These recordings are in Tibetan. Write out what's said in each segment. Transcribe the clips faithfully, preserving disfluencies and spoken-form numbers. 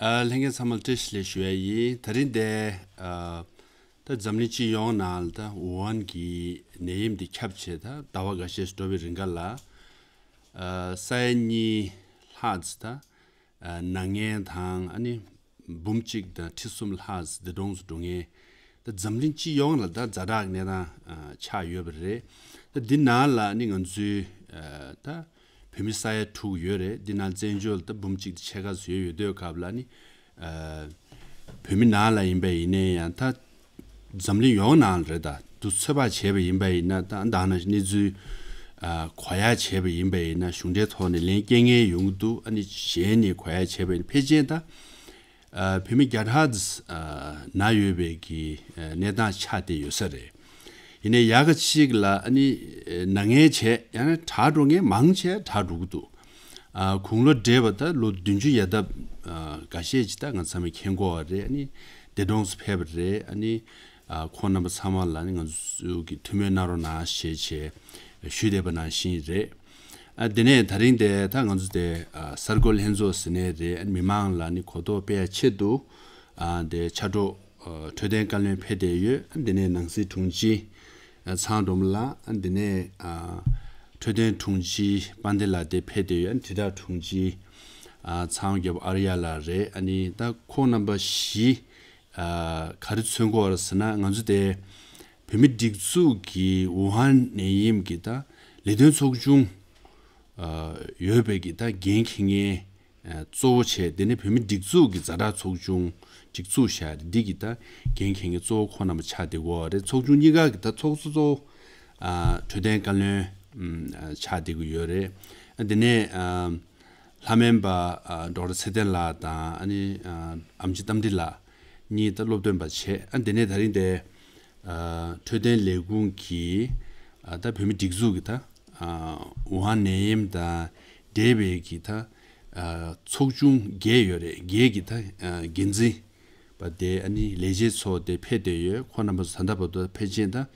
ཨ། ལྷན་རྒྱས་ཚང་མར་བཀྲ་ཤིས་བདེ་ལེགས་ཞུ་ཡ་ཡིན། དེ་རིང་འདི་ཨ། ད་འཛམ་གླིང་སྤྱི་ཡོངས་ནང་ལ་ད་ཝུ་ཧན་གྱི་ནད་ཡམས་འདི་ཁྱབ་བྱས་ད་ཟླ་བ་འགའ་ཤས་ཤིག་འགྲོ་བའི་རིང་ག་ལ། ཨ། ས་ཡ་གཉིས་ལྷག་ཙམ་ད་ཨ། ན་མཁན་དང་ཨ་ནི་འབུམ་གཅིག་དང་ཁྲི་གསུམ་ལྷག་ཙམ་འདས་གྲོངས་སུ་འགྲོ་མཁན། ད་འཛམ་གླིང་སྤྱི་ཡོངས་ལ་ད་ཛ་དྲག་གི་གནས་སྟངས་ཨ། ཆགས་ཡོད་པ་རེད། ད་འདི་ནང་ལ་ཨ་ནི་ང་ཚོའི་ཨ། ད་བོད་མི་ས་ཡ་དྲུག་ཡོད་རེད། འདི་ནང་བཙན་བྱོལ་ད་འབུམ་གཅིག་དང་ཕྱེད་ཀ་ཙམ་ཡོད་ཡོད་དུས་སྐབས་ལ་ཨ་ནི་ཨ། བོད་མི་ནང་ལ་ཡིན་པ་ཡིན་ནའི་ཡང་ད་འཛམ་གླིང་ཡོངས་ནང་ལ་རེད། ད་དུ་ཚོད་དཔག་བྱས་པ་ཡིན་པ་ཡིན་ན་ད་ད་ནང་གནས་ཚུལ་ཨ། གོ་ཡ་བྱས་པ་ཡིན་པ་ཡིན་ན་གཞུང་འབྲེལ་ཐོག་ནས་ལན་སྐྱེལ་མཁན་ཡོང་གི་འདུག་ཨ་ནི་གཞན་ནས་གོ་ཡ་བྱས་པ་ཡིན་ན་ཕལ་ཆེར་ད་ཨ། བོད་མི་བརྒྱ་ཕྲག་ཙམ་ཨ། ན་ཡོད་པའི་གི་ཨ། གནས་སྟངས་ཆགས་བསྡད་ཡོད་ས་རེད། ཡིན་ནའི་ཡག་ག་ཅིག་ལ་ཨ་ནི་ན་མཁན་བྱས་ཡང་ན་དྲག་འགྲོ་མཁན་མང་ཆེ་དྲག་འགྲོ་གི་འདུག་ཨ། དགུང་ལོ་བགྲེས་པ་ད་ལོ་བདུན་ཅུ་ཡར་ལྡབ་ཨ། འགའ་ཤས་ཅིག་ད་ང་ཚང་མས་མཁྱེན་གྱི་ཡོད་རེད། ཨ་ནི་འདས་གྲོངས་སུ་ཕེབས་པ་རེད། ཨ་ནི་ཨ། ཁོང་རྣམ་པ་ཚང་མ་ལ་ཨ་ནི་ང་ཚོ་གི་ཐུགས་སྨོན་གནང་རོགས་གནང་ཞེས་བྱས་ཞུས་བསྡད་པ་ནང་བཞིན་རེད། ཨ། དེ་ནས་དེ་རིང་དེ་ད་ང་ཚོ་དེ་ཨ། གསར་འགོད་ལྷན་ཚོགས་ཟེར་ནའི་རེད། ཨ། མི་མང་ལ་ནི་གོ་རྟོགས་སྤེལ་ཡ་ཆེད་དུ་ཨ། དེ་ཕྱག་རོགས་ཨ། འཕྲོད་བསྟེན་བཀའ་བློན་ཕེབས་བསྡད་ཡོད། ཨ། དེ་ནས་ནང་སྲིད་དྲུང་ཆེ་ཨ། ཚང་སྒྲོལ་མ་ལགས། ཨ། དེ་ནས་ཨ། འཕྲོད་བསྟེན་དྲུང་ཆེ་དཔལ་ལྡན་ལགས་དེ་ཕེབས་བསྡད་ཡོད། ཨ། དྲིལ་བསྒྲགས་དྲུང་ཆེ་ཨ། ཚང་རྒྱལ་པོ་ཨར་ཡ་ལགས་རེད། ཨ་ནི་ད་ཁོང་རྣམ་པ་བཞི་ཨ། ག་རེ་མཚོན་གྱི་ཡོད་རེད་ཟེར་ན་ང་ཚོ་དེ་བོད་མི་སྒྲིག་འཛུགས་ཀྱི་ཝུ་ཧན་ནད་ཡམས་ཀྱི་ད་ལས་དོན་ཚོགས་ཆུང་ཨ། ཡོད་པའི་གི་ད་འགན་འཁྱེར་མཁན་ཨ། གཙོ་བོ་བྱས། དེ་ནས་བོད་མི་སྒྲིག་འཛུགས་ཀྱི་ཛ་དྲག་ཚོགས་ཆུང་སྒྲིག་འཛུགས་བྱས་འདི་གི་ད་འགན་འཁྱེར་མཁན་གཙོ་བོ་ཁོང་རྣམ་པ་ཆགས་བསྡད་ཀྱི་ཡོད་རེད། ཚོགས་ཆུང་གཉིས་ཀ་གི་ད་ཚོགས་གཙོ་གཙོ་བོ་ཨ། འཕྲོད་བསྟེན་བཀའ་བློན་ཨམ། ཨ། ཆགས་བསྡད་ཀྱི་ཡོད་རེད། ཨ། དེ་ནས་ཨ། ལྷ་སྨན་པ་ཨ། ཌོག་ཊར་ཚེ་བརྟན་ལགས་དང་ཨ་ནི་ཨ། ཨེམ་ཆི་རྟ་མགྲིན་ལགས་གཉིས་ད་སློབ་སྟོན་པ་བྱས། ཨ། དེ་ནས་དེ་རིང་དེ་ཨ། འཕྲོད་བསྟེན་ལས་ཁུངས་ཀྱི་ཨ། ད་བོད་མི་སྒྲིག་འཛུགས་ཀྱི་ད་ཨ། ཝུ་ཧན་ནད་ཡམས་དང་འབྲེལ་བའི་གི་ད་ཨ། ཚོགས་ཆུང་བརྒྱད་ཡོད་རེད། བརྒྱད་ཀྱི་ད་ཨ། འགན་འཛིན་པ་དེ་ཨ་ནི་ལས་བྱེད་ཚོ་དེ་ཕེབས་བསྡད་ཡོད། ཁོང་རྣམ་པ་ཚོ་ད་ལྟ་བར་དུ་ཕལ་ཆེར་ད་ཨ།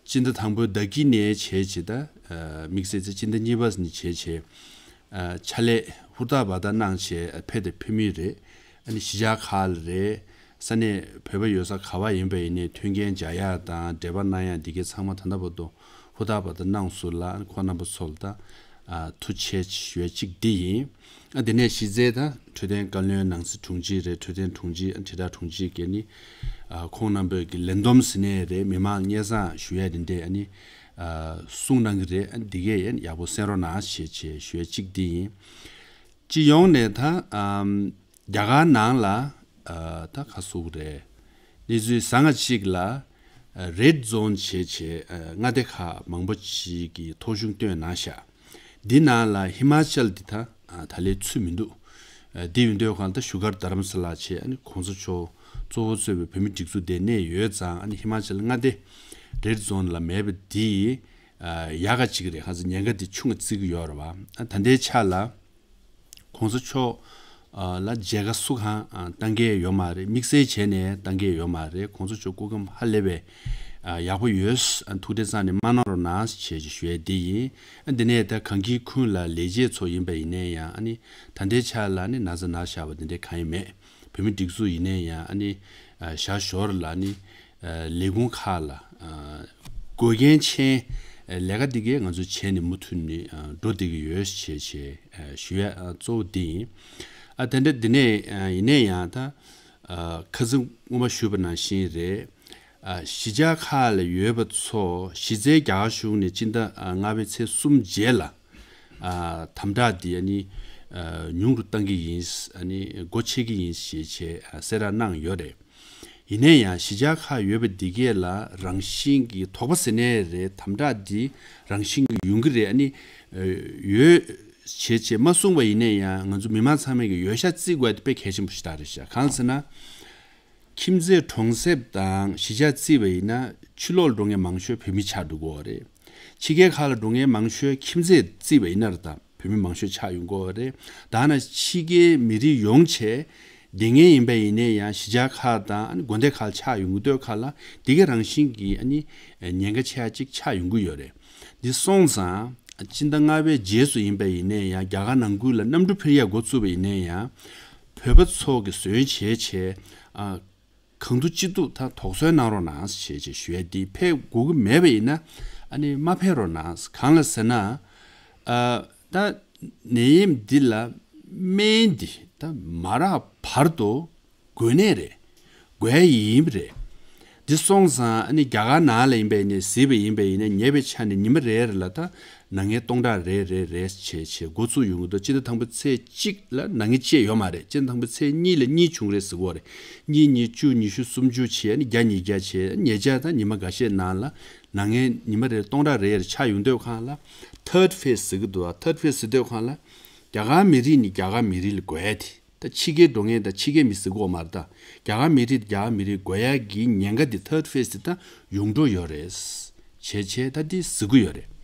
སྤྱི་ཟླ་དང་པོའི་ཟླ་དཀྱིལ་ནས་བྱས་བྱས་ད་ཨ། དམིགས་བསལ་ཚེས་སྤྱི་ཟླ་གཉིས་པ་ནས་བྱས་བྱས་ཨ། ཕྱག་ལས་ཧུར་ཐག་འབད་ཐག་གནང་བྱས་ཨ། ཕེབས་དང་ཕེབས་མུས་རེད། ཨ་ནི་གཞིས་ཆགས་ཁག་ལ་རེད། ས་གནས་བོད་པ་ཡོད་ས་ག་བ་ཡིན་པ་ཡིན་ནའི་མཐུན་རྐྱེན་སྦྱར་ཡག་དང་འབྲེལ་བ་གནང་ཡག་འདི་གའི་ཚང་མ་ད་ལྟ་བར་དུ་ཧུར་ཐག་འབད་ཐག་གནང་སོང་ལ། ཨ་ནི་ཁོང་རྣམ་པ་ཚོ་ལ་ད་ཨ། ཐུགས་རྗེ་ཆེ་ཞུ་ཡ་གཅིག་འདི་ཡིན། ཨ། དེ་ནས་གཞི་རྩའི་ད་འཕྲོད་བསྟེན་བཀའ་བློན་ནང་སྲིད་དྲུང་ཆེ་རེད། འཕྲོད་བསྟེན་དྲུང་ཆེ་ཨ། དྲིལ་བསྒྲགས་དྲུང་ཆེ་གིས་ནི་ཨ། ཁོང་རྣམ་པའི་གི་ལས་བསྡོམས་ཟེར་ནའི་རེད། མི་མང་སྙན་སེང་ཞུ་ཡ་དེ་འདྲས་ཨ་ནི་ཨ། གསུངས་གནང་གི་རེད། ཨ། འདི་གས་ཡང་ཡག་པོ་གསན་རོགས་གནང་ཞེས་བྱས་ཞུ་ཡ་གཅིག་འདི་ཡིན། སྤྱི་ཡོངས་ནས་ད་ཨམ། རྒྱ་གར་ནང་ལ་ཨ། ད་ག་ཟེར་དགོས་རེད། གནས་ཚུལ་བཟང་ང་གཅིག་ལ་ཨ། རེཌ་ཛོན་བྱས་བྱས་ཨ། མངའ་སྡེ་ཁག་མང་པོ་ཅིག་གིས་ཐོ་གཞུང་བཏོན་གནང་ཤག་འདི་ནང་ལ་ཧི་མ་ཅལ་འདི་ད་ཨ། ད་ལན་ཚུད་མི་འདུག་ཨ། འདི་ཡིན་དུས་གང་ལྟར་བཞུགས་སྒར་རྡ་རམ་ས་ལ་བྱས་ཨ་ནི་གོང་ས་མཆོག་གཙོ་བོ་གཙོས་པའི་བོད་མི་སྒྲིག་འཛུགས་དེ་གནས་ཡོད་ཙང་། ཨ་ནི་ཧི་མ་ཅལ་མངའ་སྡེ་རེཌ་ཛོན་ལ་མེད་པ་འདི་ཨ། ཡག་ག་གཅིག་རེད། གང་ཟེར་ཉེན་ཁ་འདི་ཆུང་ང་བརྩི་གི་ཡོད་རེད་བ། ཨ། ད་ལྟའི་ཆ་ལ་གོང་ས་མཆོག་ཨ། ལ་མཇལ་ཁ་སུ་གང་ཨ། བཏང་གི་ཡོད་མ་རེད། དམིགས་བསལ་བྱས་ནས་བཏང་གི་ཡོད་མ་རེད། གོང་ས་མཆོག་སྐུ་ཁམས་ཧ་ལས་པའི་ཨ། ཡག་པོ་ཡོད། ཨ། ཐུགས་བདེ་གཙང་ནས་མ་གནང་རོགས་གནང་ཞེས་ཞུ་ཡས་འདི་ཡིན། ཨ། འདི་ནས་ད་གང་གི་ཁུལ་ལ་ལས་བྱེད་ཚོ་ཡིན་པ་ཡིན་ནའི་ཡང་། ཨ་ནི་ད་ལྟའི་ཆ་ལ་ནི་ན་ཚ་ན་བཞག་པ་འདི་འདྲ་གང་ཡང་མེད། བོད་མི་སྒྲིག་འཛུགས་ཡིན་ནའི་ཡང་། ཨ་ནི་ཨ། ཞར་ཞོར་ལ་ནི་ཨ། ལས་ཁུངས་ཁག་ལ་ཨ། དགོས་མཁན་ཆེན་ཨ། ལས་ཀ་འདི་གས་ང་ཚོ་བྱས་ནས་མུ་མཐུད་ནས་ཨ། འགྲོ་བསྡད་ཀྱི་ཡོད་ཞེས་བྱས་ཨ། ཞུ་ཡ་ཨ། གཙོ་བོ་འདི་ཡིན། ཨ། དེ་འདྲ་འདི་ནས་ཨ། ཡིན་ནའི་ཡང་ད་ཨ། ཁ་སང་སྔོན་མ་ཞུས་པ་ནང་བཞིན་རེད། ཨ། གཞིས་ཆགས་ཁག་ལ་ཡོད་པ་ཚོ་གཞི་རྩའི་རྒྱ་གར་གཞུང་ནས་སྤྱི་ཟླ་ཨ། ལྔ་པའི་ཚེས་གསུམ་རྗེས་ལ་ཨ། དམ་དྲག་འདི་ཨ་ནི་ཨ། ཉུང་རུ་གཏང་གི་ཡིན། ཨ་ནི་སྒོ་ཕྱེ་གི་ཡིན་ཞེས་བྱས་ཨ། གསལ་བསྒྲགས་གནང་ཡོད་རེད། ཡིན་ན་ཡང་གཞིས་ཆགས་ཁག་ཡོད་པ་འདི་གས་ལ་རང་བཞིན་གྱི་དོགས་པ་ཟེར་ནའི་རེད། དམ་དྲག་འདི་རང་བཞིན་གྱི་ཡོང་གི་རེད། ཨ་ནི་ཨ། ཡོད་བྱས་བྱས་མ་གསུངས་པ་ཡིན་ན་ཡང་ང་ཚོ་མི་མང་ཚང་མས་ཀྱི་འོས་ཤོག་རྩིས་དགོས་དེ་དཔེ་གལ་ཆེན་པོ་ཞེ་དྲག་རེད་ཤག་གང་ཟེར་ན། ཁྱིམ་མཚེས་གྲོང་གསེབ་དང་གཞིས་ཆགས་བརྩིས་པ་ཡིན་ན་ཕྱི་ལོགས་ལ་འགྲོ་མཁན་མང་ཤོས་བོད་མི་ཆགས་འགྲོ་གི་ཡོད་རེད། ཕྱི་རྒྱལ་ཁག་ལ་འགྲོ་མཁན་མང་ཤོས་ཁྱིམ་མཚེས་བརྩིས་པ་ཡིན་ན་རེད། ད་བོད་མི་མང་ཤོས་ཆགས་ཡོང་གི་ཡོད་རེད། ད་ནི་ཕྱི་རྒྱལ་མི་རིགས་ཡོང་བྱས་བསྡད་མཁན་ཡིན་པ་ཡིན་ནའི་ཡང་གཞིས་ཆགས་ཁག་དང་ཨ་ནི་དགོན་སྡེ་ཁག་ལ་ཆགས་ཡོང་གི་དུས་ཁག་ལ་དེ་ག་རང་བཞིན་གྱི་ཨ་ནི་ཉེན་ཁ་ཆེ་བ་ཅིག་ཆགས་ཡོང་གི་ཡོད་རེད། འདི་སོང་ཙང་ སྤྱི་ཟླ་ལྔ་པའི་རྗེས་སུ་ཡིན་པ་ཡིན་ནའི་ཡང་རྒྱ་གར་ནང་ཁུལ་ལ་གནམ་གྲུ་འཕུར་ཡག་འགོ་བཙུགས་པ་ཡིན་ནའི་ཡང་བོད་པ་ཚོ་གི་ཟོན་བྱས་བྱས་ཨ། གང་ཐུབ་ཅི་ཐུབ་ད་དོགས་ཟོན་གནང་རོགས་གནང་ཞེས་བྱས་ཞུ་ཡ་འདི་ཕེབས་དགོས་ཀྱི་མེད་པ་ཡིན་ན་ཨ་ནི་མ་ཕེབས་རོགས་གནང་། གང་ལ་ཟེར་ན་ཨ། ད་ནད་ཡམས་འདི་ལ་སྨན་འདི་ད་མ་རག་བར་དུ་དགོས་ནས་རེད། དགོས་ཡ་ཡིན་པ་རེད། འདི་སོང་ཙང་ཨ་ནི་རྒྱ་གར་ནང་ལ་ཡིན་པ་ཡིན་ནའི་གཟིགས་པ་ཡིན་པ་ཡིན་ནའི་ཉེ་བའི་ཆ་ནས་ཉི་མ་རེ་རེ་ལ་ད་ནང་ངེས་སྟོང་ཕྲག་རེ་རེ་རེ་བྱས་བྱས་འགོ་ཚུགས་ཡོང་གི་འདུག་སྤྱི་ཟླ་དང་པོའི་ཚེས་གཅིག་ལ་ནང་ངེས་བཅས་ཡོད་མ་རེད། སྤྱི་ཟླ་དང་པོའི་ཚེས་གཉིས་ལ་གཉིས་བྱུང་རེད་ཟེར་གོ་རེད། གཉིས་གཉིས་བཅུ། ཉི་ཤུ། སུམ་ཅུ་བྱས་ནས་བརྒྱ། ཉིས་བརྒྱ་བྱས་ཉིས་བརྒྱ་དང་ཉི་མ་འགའ་ཤས་ནང་ལ་ནང་ངེས་ཉི་མ་རེར་སྟོང་ཕྲག་རེ་རེ་ཆགས་ཡོང་དུས་སྒང་ལ་ཐར་ཌི་ཕེ་སི་ཟེར་གི་འདུག་ཨ། ཐར་ཌི་ཕེ་སི་ཟེར་དུས་སྒང་ལ་རྒྱ་གར་མི་རིགས་ནི་རྒྱ་གར་མི་རིགས་ལ་དགོས་ཡ་དེ། ད་ཕྱི་རྒྱལ་འགྲོ་མཁན་དང་ཕྱི་རྒྱལ་མི་ཟེར་གོ་མ་རེད། ད་རྒྱ་གར་མི་རིགས་རྒྱ་གར་མི་རིགས་དགོས་ཡ་གི་ཉེན་ཁ་དེ་ཐར་ཌི་ཕེ་སི་དེ་ད་ཡོང་འགྲོ་ཡོད་རེད། བྱས་བྱས་ད་དེ་ཟེར་གི་ཡོད་རེད།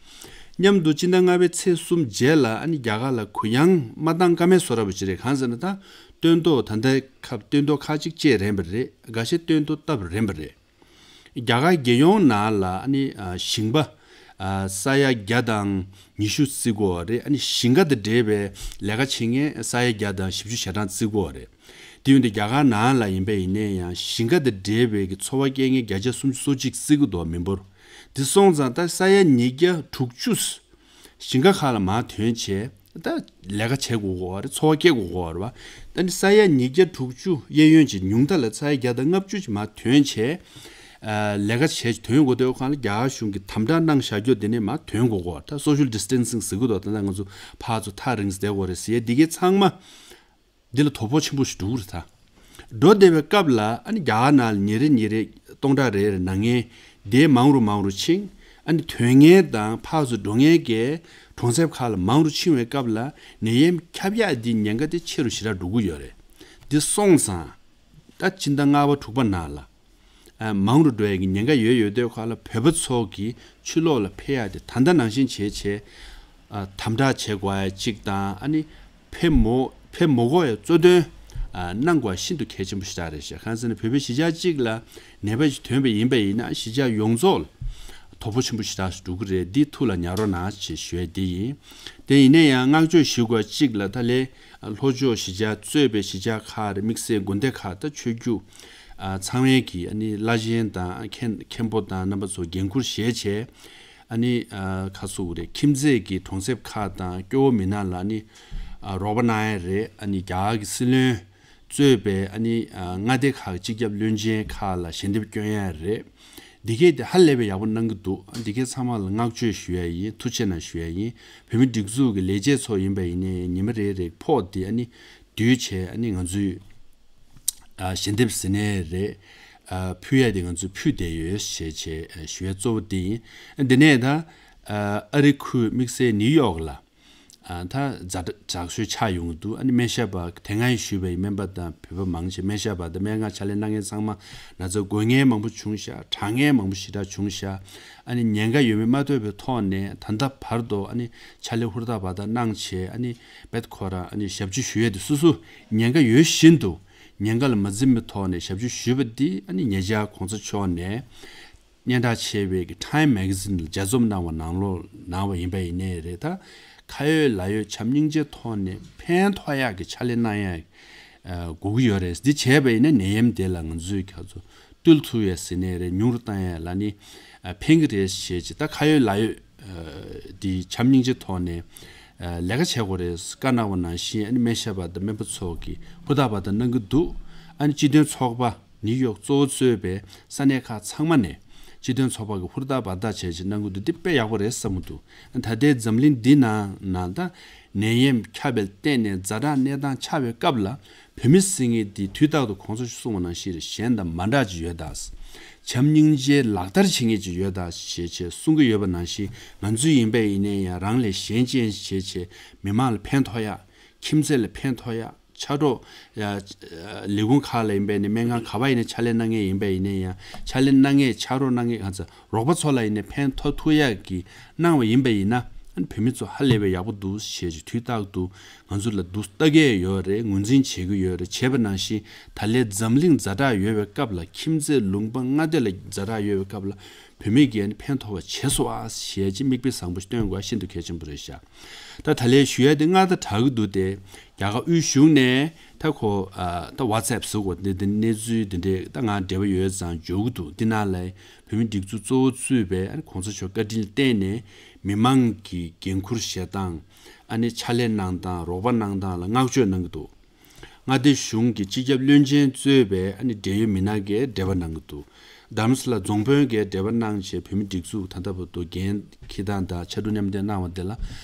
མཉམ་དུ་སྤྱི་ཟླ་ལྔ་པའི་ཚེས་གསུམ་རྗེས་ལ་ཨ་ནི་རྒྱ་གར་ལ་གུ་ཡངས་མ་བཏང་ཀ་མེད་བཟོ་འདྲ་པོ་ཅིག་རེད། གང་ཟེར་ན་ད་སྟོན་ཐོག་ད་ལྟའི་སྐབས་སྟོན་ཐོག་ཁག་ཅིག་བཅད་རན་པ་རེད། འགའ་ཤས་སྟོན་ཐོག་བཏབ་རན་པ་རེད། རྒྱ་གར་རྒྱལ་ཡོངས་ནང་ལ་ཨ་ནི་ཨ་ཞིང་པ་ཨ་ས་ཡ་བརྒྱ་དང་ཉི་ཤུ་བརྩི་གི་ཡོད་རེད། ཨ་ནི་ཞིང་ཁ་དང་འབྲེལ་བའི་ལས་ཀ་བྱེད་མཁན་ས་ཡ་བརྒྱ་དང་བཞི་བཅུ་ཞེ་གྲངས་བརྩི་གི་ཡོད་རེད། དེ་ཡིན་དུས་རྒྱ་གར་ནང་ལ་ཡིན་པ་ཡིན་ནའི་ཡང་ཞིང་ཁ་དང་འབྲེལ་བའི་གི་འཚོ་བ་སྐྱེལ་མཁན་བརྒྱ་ཆ་སུམ་ཅུ་སོ་གཅིག་བརྩི་གི་འདུག་མི་འབོར། དེ་སོང་ཙང་ད་ས་ཡ་ཉིས་བརྒྱ་དྲུག་ཅུ་ཞིང་ཁ་ཁག་ལ་མར་ཐོན་བྱས་ད་ལས་ཀ་བྱེད་དགོས་ཀྱི་ཡོད་རེད། འཚོ་བ་སྐྱེལ་དགོས་ཀྱི་ཡོད་རེད་བ། ད་ནི་ས་ཡ་ཉིས་བརྒྱ་དྲུག་ཅུ་གཡས་གཡོན་གྱི་ཉུང་མཐའ་ལ་ས་ཡ་བརྒྱ་དང་ལྔ་བཅུ་ཅིག་མར་ཐོན་བྱས་ཨ་ལས་ཀ་བྱས་ཐོན་དགོས་དུས་སྒང་ལ་རྒྱ་གར་གཞུང་གིས་དམ་དྲག་གནང་བཞག་རྒྱུ་དེ་ནས་མར་ཐོན་དགོས་ཀྱི་ཡོད་རེད། ད་སོ་ཤལ་ཌི་སི་ཊེན་སིང་ཟེར་གི་འདུག་ད་ལྟ་ང་ཚོ་ཕར་ཚུར་ཐག་རིང་ཙམ་བསྡད་དགོས་རེད་ཟེར་ཡས་འདི་གའི་ཚང་མ་འདི་ལ་དོ་ཕོག་ཆེན་པོ་ཞིག་འགྲོ་གི་རེད་ད། འགྲོ་བསྡད་པའི་སྐབས་ལ་ཨ་ནི་རྒྱ་གར་ནང་ལ་ཉིན་རེ་ཉིན་རེ་སྟོང་ཕྲག་རེ་རེ་ནང་ངེས་དེ་མང་རུ་མང་རུ་ཕྱིན། ཨ་ནི་ཐོན་མཁན་དང་ཕར་ཚུར་འགྲོ་མཁན་གྱི་གྲོང་གསེབ་ཁག་ལ་མང་རུ་ཕྱིན་པའི་སྐབས་ལ་ནད་ཡམས་ཁྱབ་ཡག་འདི་ཉེན་ཁ་དེ་ཆེ་རུ་ཞེ་དྲག་འགྲོ་གི་ཡོད་རེད། འདི་སོང་ཙང་ད་ཕྱི་ཟླ་ལྔ་པ་དྲུག་པ་ནང་ལ་ཨ་མང་རུ་འགྲོ་ཡག་གི་ཉེན་ཁ་ཡོད་ཡོད་དུས་སྒང་ལ་བོད་པ་ཚོ་གི་ཕྱི་ལོགས་ལ་ཕེབས་ཡག་དེ་ད་ལྟ་ནང་བཞིན་བྱས་བྱས་ཨ་དམ་དྲག་བྱེད་དགོས་ཡ་གཅིག་དང་། ཨ་ནི་ཕེབས་མོ་ཕེབས་མ་དགོས་ཡ་གཙོ་འདོན་ཨ་གནང་དགོས་ཤིན་ཏུ་གལ་ཆེན་པོ་ཞེ་དྲག་རེད་ཤག་གང་ཟེར་ན་བོད་པའི་གཞིས་ཆགས་གཅིག་ལ་ནད་པ་ཞིག་ཐོན་པ་ཡིན་པ་ཡིན་ན་གཞིས་ཆགས་ཡོངས་རྫོགས་ལ་དོ་ཕོག་ཆེན་པོ་ཞེ་དྲག་འགྲོ་གི་རེད། འདི་ཐུགས་ལ་ཉར་རོགས་གནང་ཞེས་ཞུ་ཡ་འདི་ཡིན། དེ་ཡིན་ན་ཡང་བསྔགས་བརྗོད་ཞུ་དགོས་གཅིག་ལ་ད་ལས་ལྷོ་ཕྱོགས་གཞིས་ཆགས་གཙོས་པའི་གཞིས་ཆགས་ཁག་རེད། དམིགས་བསལ་དགོན་སྡེ་ཁག་ད་ཆོས་བརྒྱུད་ཨ་ཚང་མའི་གི་ཨ་ནི་བླ་ཆེན་དང་མཁན་མཁན་པོ་དང་རྣམ་པ་ཚོ་འགན་འཁུར་བཞེས་བྱས། ཨ་ནི་ཨ་ཁ་སུ་རེད། ཁྱིམ་མཚེས་ཀྱི་གྲོང་གསེབ་ཁག་དང་སྐྱོ་བོ་མི་ནག་ལ་ཨ་ནི་ཨ་རོགས་པ་གནང་ཡ་རེད། ཨ་ནི་རྒྱ་གར་གྱི་སྲིད་བློན་གཙོས་པའི་ཨ་ནི་ཨ་མངའ་སྡེ་ཁག་གི་སྤྱི་ཁྱབ་བློན་ཆེན་ཁག་ལ་ཞལ་འདེབས་སྐྱོན་ཡ་རེད། འདི་གས་དེ་ཧ་ལས་པའི་ཡག་པོ་གནང་གི་འདུག་འདི་གས་ཚང་མ་ལ་བསྔགས་བརྗོད་ཞུ་ཡ་ཡིན། ཐུགས་རྗེ་གནང་ཞུ་ཡ་ཡིན། བོད་མི་སྒྲིག་འཛུགས་ཀྱི་ལས་བྱེད་ཚོ་ཡིན་པ་ཡིན་ནའི་ཉི་མ་རེ་རེ་ཕོགས་དེ་ཨ་ནི་བསྡུས་བྱས་ཨ་ནི་ང་ཚོས་ཨ་ཞལ་འདེབས་ཟེར་ནའི་རེད། ཨ་ཕུལ་ཡ་དེ་ང་ཚོས་ཕུལ་བསྡད་ཡོད་ཞེས་བྱས་ཨ་ཞུ་ཡ་གཙོ་བོ་དེ་ཡིན། འདི་ནས་ད་ཨ་ཨ་རི་ཁུལ་དམིགས་བསལ་ནིའུ་ཡོག་ལ་ཨ་ད་ཛ་དྲག་ཤོས་ཆགས་ཡོང་གི་འདུག་ཨ་ནི་སྨན་ཞབས་པ་དེ་སྔ་ཡི་ཞུས་པའི་སྨན་པ་དང་བོད་པ་མང་ཆེ་སྨན་ཞབས་པ་དང་སྨན་ཁང་ཕྱག་ལས་གནང་མཁན་ཚང་མ་ན་ཚ་འགོས་མཁན་མང་པོ་བྱུང་ཤག་དྲག་མཁན་མང་པོ་ཞེ་དྲག་བྱུང་ཤག་ཨ་ནི་ཉེན་ཁ་ཡོད་མེད་མ་ཐོས་པའི་ཐོག་ནས་ད་ལྟ་བར་དུ་ཨ་ནི་ཕྱག་ལས་ཧུར་ཐག་བར་ཐག་གནང་བྱས། ཨ་ནི་བེད་ཁོ་རང་ཨ་ནི་ཞབས་ཕྱི་ཞུ་ཡས་དེ་སོ་སོ་ཉེན་ཁ་ཡོད་བཞིན་དུ་ཉེན་ཁ་ལ་མ་འཛེམས་པའི་ཐོག་ནས་ཞབས་ཕྱི་ཞུས་པ་འདི་ཨ་ནི་ཉེ་ཆར་གོང་ས་མཆོག་ནས་སྙན་གྲགས་ཆེ་བའི་གི་Time Magazine ལ་ལྗགས་རྩོམ་གནང་བ་ནང་ལོགས་གནང་བ་ཡིན་པ་ཡིན་ནའི་རེད། ད་ཁ་ཡོད་ལག་ཡོད་བྱམས་སྙིང་རྗེའི་ཐོག་ནས་ཕན་ཐོགས་ཡག་གི་ཕྱག་ལས་གནང་ཡག་ཨ་དགོས་ཀྱི་ཡོད་རེད། འདི་བྱས་པ་ཡིན་ན་ནད་ཡམས་དེ་ལ་ང་ཚོས་ཁ་ཚོ་བཏུལ་ཐུབ་ཡ་ཟེར་ནའི་རེད། ཉུང་རུ་བཏང་ཡ་ལ་ནི་ཨ་ཕན་གི་རེད་ཞེས་ཅིག་ད་ཁ་ཡོད་ལག་ཡོད་ཨ་འདི་བྱམས་སྙིང་རྗེའི་ཐོག་ནས་ཨ་ལས་ཀ་བྱེད་དགོས་རེད་བཀའ་གནང་བ་ནང་བཞིན་ཨ་ནི་སྨན་ཞབས་པ་དང་སྨན་པ་ཚོ་གིས་ཧུར་ཐག་པ་དང་གནང་གི་འདུག་ཨ་ནི་སྤྱི་མཐུན་ཚོགས་པ་ནིའུ་ཡོག་གཙོ་བོ་གཙོས་པའི་ས་གནས་ཁག་ཚང་མ་ནས་སྤྱི་མཐུན་ཚོགས་པ་གིས་ཧུར་ཐག་འབད་ཐག་བྱས་བྱས་གནང་གི་འདུག་འདི་དཔེ་ཡག་པོ་རེད་བསམ་གི་འདུག་ད་ལྟའི་འཛམ་གླིང་འདི་ནང་ནང་ད་ནད་ཡམས་ཁྱབ་པའི་སྟེང་ནས་ཛ་དྲག་གནས་སྟངས་ཆགས་པའི་སྐབས་ལ་བོད་མི་ཟེར་མཁན་འདི་དུས་རྟག་ཏུ་གོང་ས་མཆོག་གསུངས་པ་ནང་བཞིན་གཞན་དང་མ་འདྲ་ཅིག་ཡོད་ད། བྱམས་སྙིང་རྗེ་ལག་བསྟར་བྱེད་མཁན་ཅིག་ཡོད་ད་ཞེས་བྱས་གསུང་གི་ཡོད་པ་ནང་བཞིན་ང་ཚོ་ཡིན་པ་ཡིན་ནའི་ཡང་རང་ལས་གཞན་གཅེས་བྱས་བྱས་མི་མང་ལ་ཕན་ཐོགས་ཡག་ཁྱིམ་མཚེས་ལ་ཕན་ཐོགས་ཡག་ཕྱག་རོགས་ཡ། ལས་ཁུངས་ཁག་ལ་ཡིན་པས་ནི་སྨན་ཁང་ག་པར་ཡིན་ནའི་ཕྱག་ལས་གནང་མཁན་ཡིན་པས་ཡིན་ནའི་ཡང་ཕྱག་ལས་གནང་མཁན་ཕྱག་རོགས་གནང་མཁན་གང་ཚ་རོགས་པ་ཚོ་ལ་ཡིན་ནའི་ཕན་ཐོགས་ཐུབ་ཡག་གི་གནང་བ་ཡིན་པས་ཡིན་ན་ཨ་ནི་བོད་མི་ཚོ་ཧ་ལས་པའི་ཡག་པོ་འདུག་ཞེས་ཀྱི་དུས་རྟག་ཏུ་ང་ཚོ་ལ་འདུག་ལྟ་གི་ཡོད་རེད། ངོས་འཛིན་བྱེད་ཀྱི་ཡོད་རེད། བྱས་པ་ནང་བཞིན་ད་ལན་འཛམ་གླིང་ཛ་དྲག་ཡོད་པའི་སྐབས་ལ་ཁྱིམ་མཚེས་ལུང་པ་མངའ་སྡེ་ལ་ཛ་དྲག་ཡོད་པའི་སྐབས་ལ་ བོད་མི་གིས་ཨ་ནི་ཕན་ཐོགས་པ་བྱས་སོང་ཨ་ཞེས་ཀྱི་མིག་དཔེ་བཟང་པོ་སྟོན་དགོས་ཤིན་ཏུ་གལ་ཆེན་པོ་རེད་ཤག་ད་ད་ལན་ཞུ་ཡ་དེ་སྔ་ད་དྲག་གི་འདུག་སྟེ། རྒྱ་གར་དབུས་གཞུང་ནས་ད་ཁོ་ཨ་ད་ཝ་ཚེབ་ཟེར་དགོས་འདི་འདི་གནས་ཚུལ་འདི་འདྲས་ད་ང་འབྲེལ་བ་ཡོད་ཙང་འབྱོར་གི་འདུག་འདི་ནང་ལ་བོད་མི་སྒྲིག་འཛུགས་གཙོ་བོ་གཙོས་པའི་ཨ་ནི་གོང་ས་མཆོག་བཀའ་དྲིན་བརྟེན་ནས་མི་མང་གི་འགན་ཁུར་བཞེས་སྟངས། ཨ་ནི་ཕྱག་ལས་གནང་སྟངས། རོགས་པ་གནང་སྟངས་ལ་བསྔགས་བརྗོད་གནང་གི་འདུག་མངའ་སྡེ་གཞུང་གི་སྤྱི་ཁྱབ་བློན་ཆེན་གཙོས་པའི་ཨ་ནི་འབྲེལ་ཡོད་མི་སྣ་གིས་འབྲེལ་བ་གནང་གི་འདུག་རྡ་རམ་ས་ལ་རྫོང་དཔོན་གྱིས་འབྲེལ་བ་གནང་བྱས་བོད་མི་སྒྲིག་འཛུགས་ད་ལྟ་བར་དུ་འགན་འཁྱེར་སྟངས་དང་ཕྱར་གྲུ་མཉམ་འདེགས་གནང་བ་དེ་ལ་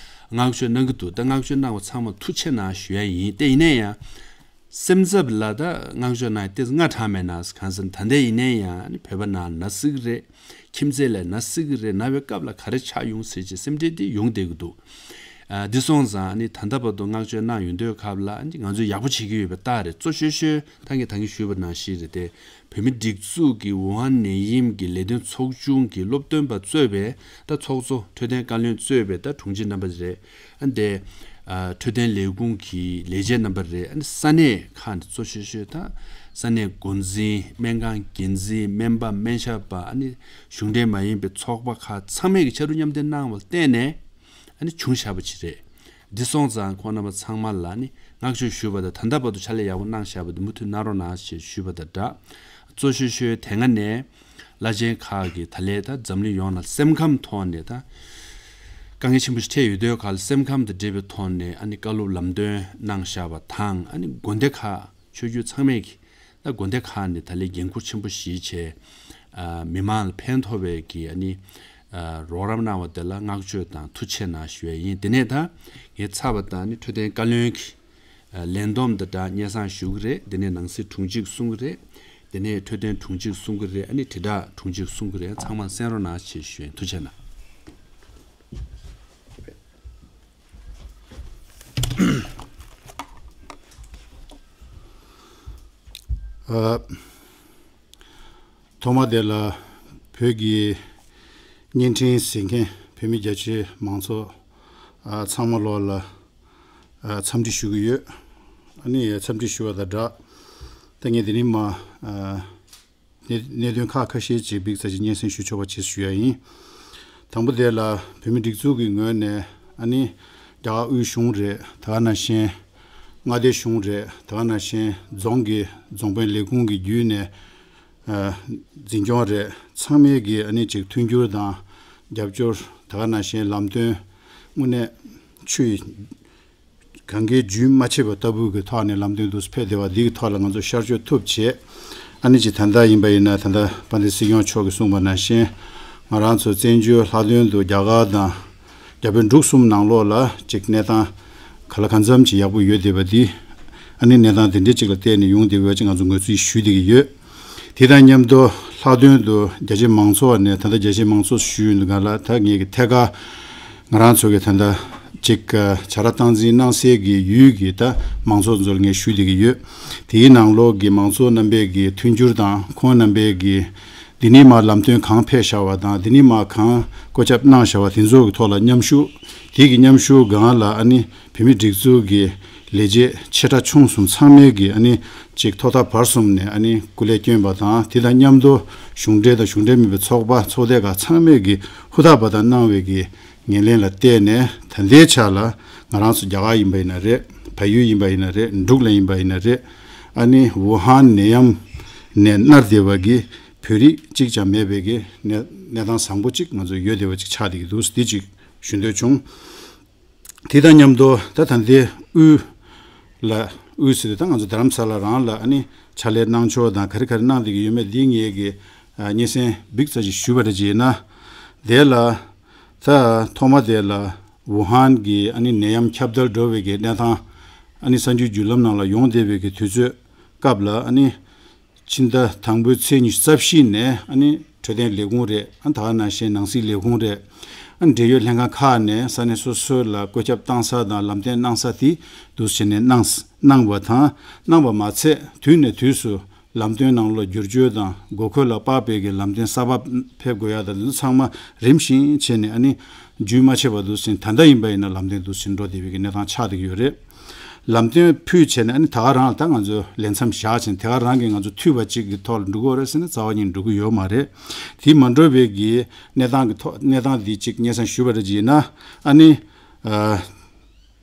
བསྔགས་བརྗོད་གནང་གི་འདུག་ད་བསྔགས་བརྗོད་གནང་བ་ཚང་མ་ཐུགས་རྗེ་གནང་ཞུ་ཡ་ཡིན། དེ་ཡིན་ན་ཡང་སེམས་འཚབ་ལ་ད་བསྔགས་བརྗོད་གནང་ཡ་ཏོག་ཙམ་སྔ་དྲགས་མེད་ན་གང་ཟེར། ད་ལྟ་ཡིན་ན་ཡང་ཨ་ནི་བོད་པ་ནང་ན་སྲིད་ཀྱི་རེད། ཁྱིམ་མཚེས་ལ་ན་སྲིད་ཀྱི་རེད། ན་བའི་སྐབས་ལ་ག་རེ་ཆགས་ཡོང་ཟེར་གྱི་སེམས་ཁྲལ་དེ་ཡོང་བསྡད་ཀྱི་འདུག་ཨ་འདི་སོང་ཙང་ཨ་ནི་ད་ལྟ་བར་དུ་བསྔགས་བརྗོད་གནང་ཡོང་དུས་སྐབས་ལ་ཨ་ནི་ང་ཚོས་ཡག་པོ་བྱེད་ཀྱི་ཡོད་པ་རྟགས་རེད། གཙོ་ཤོས་ཤོས་ད་ངས་ད་གིན་ཞུས་པ་ནང་བཞིན་རེད་དེ། བོད་མི་སྒྲིག་འཛུགས་ཀྱི་ཝུ་ཧན་ནད་ཡམས་ཀྱི་ལས་དོན་ཚོགས་ཆུང་གི་སློབ་སྟོན་པ་གཙོས་པའི་ད་ཚོགས་གཙོ་འཕྲོད་བསྟེན་བཀའ་བློན་གཙོས་པའི་ད་དྲུང་ཆེ་རྣམ་པ་རེད། ཨ་འདི་ཨ་འཕྲོད་བསྟེན་ལས་ཁུངས་ཀྱི་ལས་བྱེད་རྣམ་པ་རེད། ཨ་ནི་ས་གནས་ཁག་འདི་གཙོ་ཤོས་ཤོས་ད་ས་གནས་འགོ་འཛིན། སྨན་ཁང་འགན་འཛིན། སྨན་པ། སྨན་ཞབས་པ། ཨ་ནི་གཞུང་འབྲེལ་མ་ཡིན་པའི་ཚོགས་པ་ཁག་ཚང་མས་ཀྱི་ཕྱར་གྲུ་མཉམ་འདེགས་གནང་བ་ལ་བརྟེན་ནས་ཨ་ནི་བྱུང་བཞག་པ་ཅིག་རེད། འདི་སོང་ཙང་ཁོང་རྣམ་པ་ཚང་མ་ལ་ནི་བསྔགས་བརྗོད་ཞུས་པ་དང་། ད་ལྟ་བར་དུ་ཕྱག་ལས་ཡག་པོ་གནང་བཞག་པ་འདི་མུ་མཐུད་གནང་རོགས་གནང་ཞེས་ཞུས་པ་དང་སྦྲགས། གཙོ་ཤོས་ཤོས་དེ་སྔ་ནས་བླ་ཆེན་ཁག་གིས་ད་ལན་ད་འཛམ་གླིང་ཡོངས་ལ་སེམས་ཁམས་ཐོག་ནས་ད་དཀའ་ངལ་ཆེན་པོ་ཞིག་འཕྲད་ཡོད་དུས་སྐབས་ལ་སེམས་ཁམས་དང་འབྲེལ་བའི་ཐོག་ནས་ཨ་ནི་བཀའ་སློབ་ལམ་སྟོན་གནང་བཞག་པ་དང་། ཨ་ནི་དགོན་སྡེ་ཁག་ཆོས་བརྒྱུད་ཚང་མས་ཀྱི་ད་དགོན་སྡེ་ཁག་ནས་ད་ལན་འགན་ཁུར་ཆེན་པོ་བཞེས་བྱས། ཨ་མི་མང་ལ་ཕན་ཐོགས་པའི་གི་ཨ་ནི་ཨ་རོགས་རམ་གནང་བ་དེ་ལ་བསྔགས་བརྗོད་དང་ཐུགས་རྗེ་གནང་ཞུ་ཡ་ཡིན། དེ་ནས་ད་ངས་ཚར་བ་དང་ཨ་ནི་འཕྲོད་བསྟེན་བཀའ་བློན་གྱི་ཨ་ལན་འདེབས་དང་སྦྲགས་སྙན་སེང་ཞུ་གི་རེད། དེ་ནས་ནང་སྲིད་དྲུང་ཆེ་གསུང་གི་རེད། དེ་ནས་འཕྲོད་བསྟེན་དྲུང་ཆེ་གསུང་གི་རེད། ཨ་ནི་དྲིལ་བསྒྲགས་དྲུང་ཆེ་གསུང་གི་རེད། ཚང་མ་གསན་རོགས་གནང་ཞེས་ཞུ་ཡ་ཡིན། ཐུགས་རྗེ་གནང་། ཨ། ཐོག་མ་དེ་ལ་བོད་ཀྱི་བརྙན་འཕྲིན་གཟིགས་མཁན་བོད་མི་རྒྱ་ཆེའི་མང་ཚོགས་ཨ་ཚང་མ་ལོག་ལ་ཨ་འཚམས་འདྲི་ཞུ་གི་ཡོད། ཨ་ནི་འཚམས་འདྲི་ཞུ་བ་དང་སྦྲགས། ད་ངས་དེ་རིང་མ་ཨ་གནད་གནད་དོན་ཁག་ཁ་ཤས་ཅིག་ཕིགས་ཙམ་ཅིག་སྙན་སེང་ཞུ་ཆོག་པ་ཅིག་ཞུ་ཡ་ཡིན། དང་པོ་དེ་ལ་བོད་མི་སྒྲིག་འཛུགས་ཀྱི་ངོས་ནས་ཨ་ནི་རྒྱ་གར་དབུས་གཞུང་རེད། དེ་ག་ནང་བཞིན་མངའ་སྡེ་གཞུང་རེད། དེ་ག་ནང་བཞིན་རྫོང་གི་རྫོང་དཔོན་ལས་ཁུངས་ཀྱི་བརྒྱུད་ནས་ཨ་འཛིན་སྐྱོང་རེད། ཚང་མས་ཀྱི་ཨ་ནི་ཅིག་མཐུན་འགྱུར་དང་རྒྱབ་སྐྱོར། དེ་ག་ནང་བཞིན་ལམ་སྟོན་དངོས་གནས་ཆུ་ཡི་གངྒཱའི་རྒྱུན་མ་ཆད་པ་ལྟ་བུ་གི་ཐོག་ནས་ལམ་སྟོན་དུ་ཕེབས་བསྡད་པ་འདི་གི་ཐོག་ལ་ང་ཚོ་ཤར་བསྐྱོད་ཐུབ་བྱས། ཨ་ནི་ཅིག་ད་ལྟ་ཡིན་པ་ཡིན་ན་ད་ལྟ་དཔལ་ལྡན་སྲིད་སྐྱོང་མཆོག་གིས་གསུངས་པ་ནང་བཞིན་ང་རང་ཚོ་བཙན་བྱོལ་ལྷག་དོན་དུ་རྒྱ་གར་དང་རྒྱ་བལ་འབྲུག་གསུམ་ནང་ལོགས་ལ་ཅིག་གནས་སྟངས་ག་ལ་གང་འཚམ་ཅིག་ཡག་པོ་ཡོད་བསྡད་པ་འདི། ཨ་ནི་གནས་སྟངས་དེ་འདྲའི་ཅིག་ལ་བལྟས་ནས་ཡོང་བསྡད་པ་ཅིག་ང་ཚོ་ངོས་འཛིན་ཞུ་བསྡད་ཀྱི་ཡོད། དེ་དང་མཉམ་དུ་ལྷག་དོན་དུ་རྒྱ་ཆེ་མང་ཚོགས་ནས་ད་ལྟ་རྒྱ་ཆེ་མང་ཚོགས་ཞུས་ཡོང་དུས་སྒང་ལ་ད་ངེད་ཀྱི་ཐད་ཀར་ང་རང་ཚོ་གི་ད་ལྟ་ཅིག་བྱ་ར་སྟངས་འཛིན་གནང་སའི་གི་ཡུལ་གྱི་ད་མང་ཚོགས་ཚོ་ལ་ངས་ཞུ་བསྡད་ཀྱི་ཡོད། དེའི་ནང་ལོགས་ཀྱི་མང་ཚོགས་རྣམ་པས་ཀྱི་མཐུན་འགྱུར་དང་ཁོང་རྣམ་པས་ཀྱི་འདི་ནས་མར་ལམ་སྟོན་གང་ཕེབས་བཞག་པ་དང་འདི་ནས་མར་གང་བཀོད་ཁྱབ་གནང་བཞག་པ་དེ་ཚོ་གི་ཐོག་ལ་མཉམ་ཞུགས། དེ་གི་མཉམ་ཞུགས་སྒང་ལ་ཨ་ནི་བོད་མི་སྒྲིག་འཛུགས་ཀྱི་ལས་བྱེད་ཆེ་ཕྲ་ཆུང་གསུམ་ཚང་མས་ཀྱི་ཨ་ནི་ཅིག་ཐོག་མཐའ་བར་གསུམ་ནས་ཨ་ནི་སྐུ་ལས་བསྐྱོན་པ་དང་དེ་དང་མཉམ་དུ་གཞུང་འབྲེལ་དང་གཞུང་འབྲེལ་མིན་པའི་ཚོགས་པ་ཚོགས་སྡེ་ཁག་ཚང་མས་ཀྱི་ཧུར་ཐག་འབད་ཐག་གནང་བའི་གི་ངོས་ལེན་ལ་བརྟེན་ནས་ད་ལྟའི་ཆ་ལ་ང་རང་ཚོ་རྒྱ་གར་ཡིན་པ་ཡིན་ན་རེད། བལ་ཡུལ་ཡིན་པ་ཡིན་ན་རེད། འབྲུག་ལ་ཡིན་པ་ཡིན་ན་རེད། ཨ་ནི་ཝུ་ཧན་ནད་ཡམས་ནས་མནར་བསྡད་པ་གི་བོད་རིགས་གཅིག་ཀྱང་མེད་པའི་གི་གནས་གནས་སྟངས་བཟང་པོ་གཅིག་ང་ཚོ་ཡོད་བསྡད་པ་གཅིག་ཆགས་བསྡད་ཀྱི་འདུག་འདི་གཅིག་ཞུ་འདོད་བྱུང་། དེ་དང་མཉམ་དུ་ད་ད་ལྟའི་དབུས་ལ་དབུས་ཟེར་དུས་ད་ང་ཚོ་རྡ་རམ་ས་ལ་རང་ལ་ཨ་ནི་ཕྱག་ལས་གནང་ཕྱོགས་དང་ག་རེ་ག་རེ་གནང་བསྡད་ཀྱི་ཡོད་མེད་འདི་ངེད་ཀྱི་ཨ་སྙན་སེང་ཕིགས་ཙམ་ཞིག་ཞུས་པ་རེད་ཅེ་ན། དེ་ལ་ད་ཐོག་མ་དེ་ལ་ཝུ་ཧན་གྱི་ཨ་ནི་ནད་ཡམས་ཁྱབ་གདལ་འགྲོ་བའི་གི་གནས་སྟངས་ཨ་ནི་གསར་འགྱུར་བརྒྱུད་ལམ་ནང་ལ་ཡོང་བསྡད་པའི་གི་དུས་ཚོད་སྐབས་ལ་ཨ་ནི། ཕྱི་ཟླ་དང་པོའི་ཚེས་ཉི་ཤུ་རྩ་བཞི་ནས་ཨ་ནི་འཕྲོད་བསྟེན་ལས་ཁུངས་རེད། ཨ་ད་ག་ནང་བཞིན་ནང་སྲིད་ལས་ཁུངས་རེད། ཨ་འབྲེལ་ཡོད་ལྷན་ཁང་ཁག་ནས་ས་གནས་སོ་སོ་ལ་བཀོད་ཁྱབ་བཏང་ས་དང་ལམ་སྟོན་གནང་ས་དེ་འདུག་སེ་བྱས་ནས་གནང་གནང་བ་དང་གནང་བ་མ་ཚད་དུས་ནས་དུས་སུ་ལམ་སྟོན་ནང་ལོགས་བསྒྱུར་བཅོས་དང་དགོས་མཁོ་ལ་དཔག་པའི་གི་ལམ་སྟོན་གསར་པ་ཕེབས་དགོས་ཡ་དང་དེ་ཚོ་ཚང་མ་རིམ་བཞིན་བྱས་ནས་ཨ་ནི་རྒྱུན་མ་ཆད་པར་འདུག་སེ་ད་ལྟ་ཡིན་པ་ཡིན་ན་ལམ་སྟོན་འདུག་སེ་འགྲོ་བསྡད་པའི་གི་གནས་སྟངས་ཆགས་བསྡད་ཀྱི་ཡོད་རེད། ལམ་སྟོན་ཕུལ་བྱས་ནས། ཨ་ནི་ད་ག་རང་ལ་ད་ང་ཚོ་ལས་མཚམས་བཞག་བྱས་ནས། ད་ག་རང་གིས་ང་ཚོ་འཐུས་པ་གཅིག་གི་ཐོག་ལ་འགྲོ་གི་ཡོད་རེད་ཟེར་ན། རྩ་བ་ཉིད་འགྲོ་གི་ཡོད་མ་རེད། དེ་མ་འགྲོ་བའི་གི་གནས་སྟངས་ཀྱི་ཐོག་གནས་སྟངས་འདི་གཅིག་སྙན་སེང་ཞུས་པ་རེད་ཅེ་ན། ཨ་ནི་ཨ་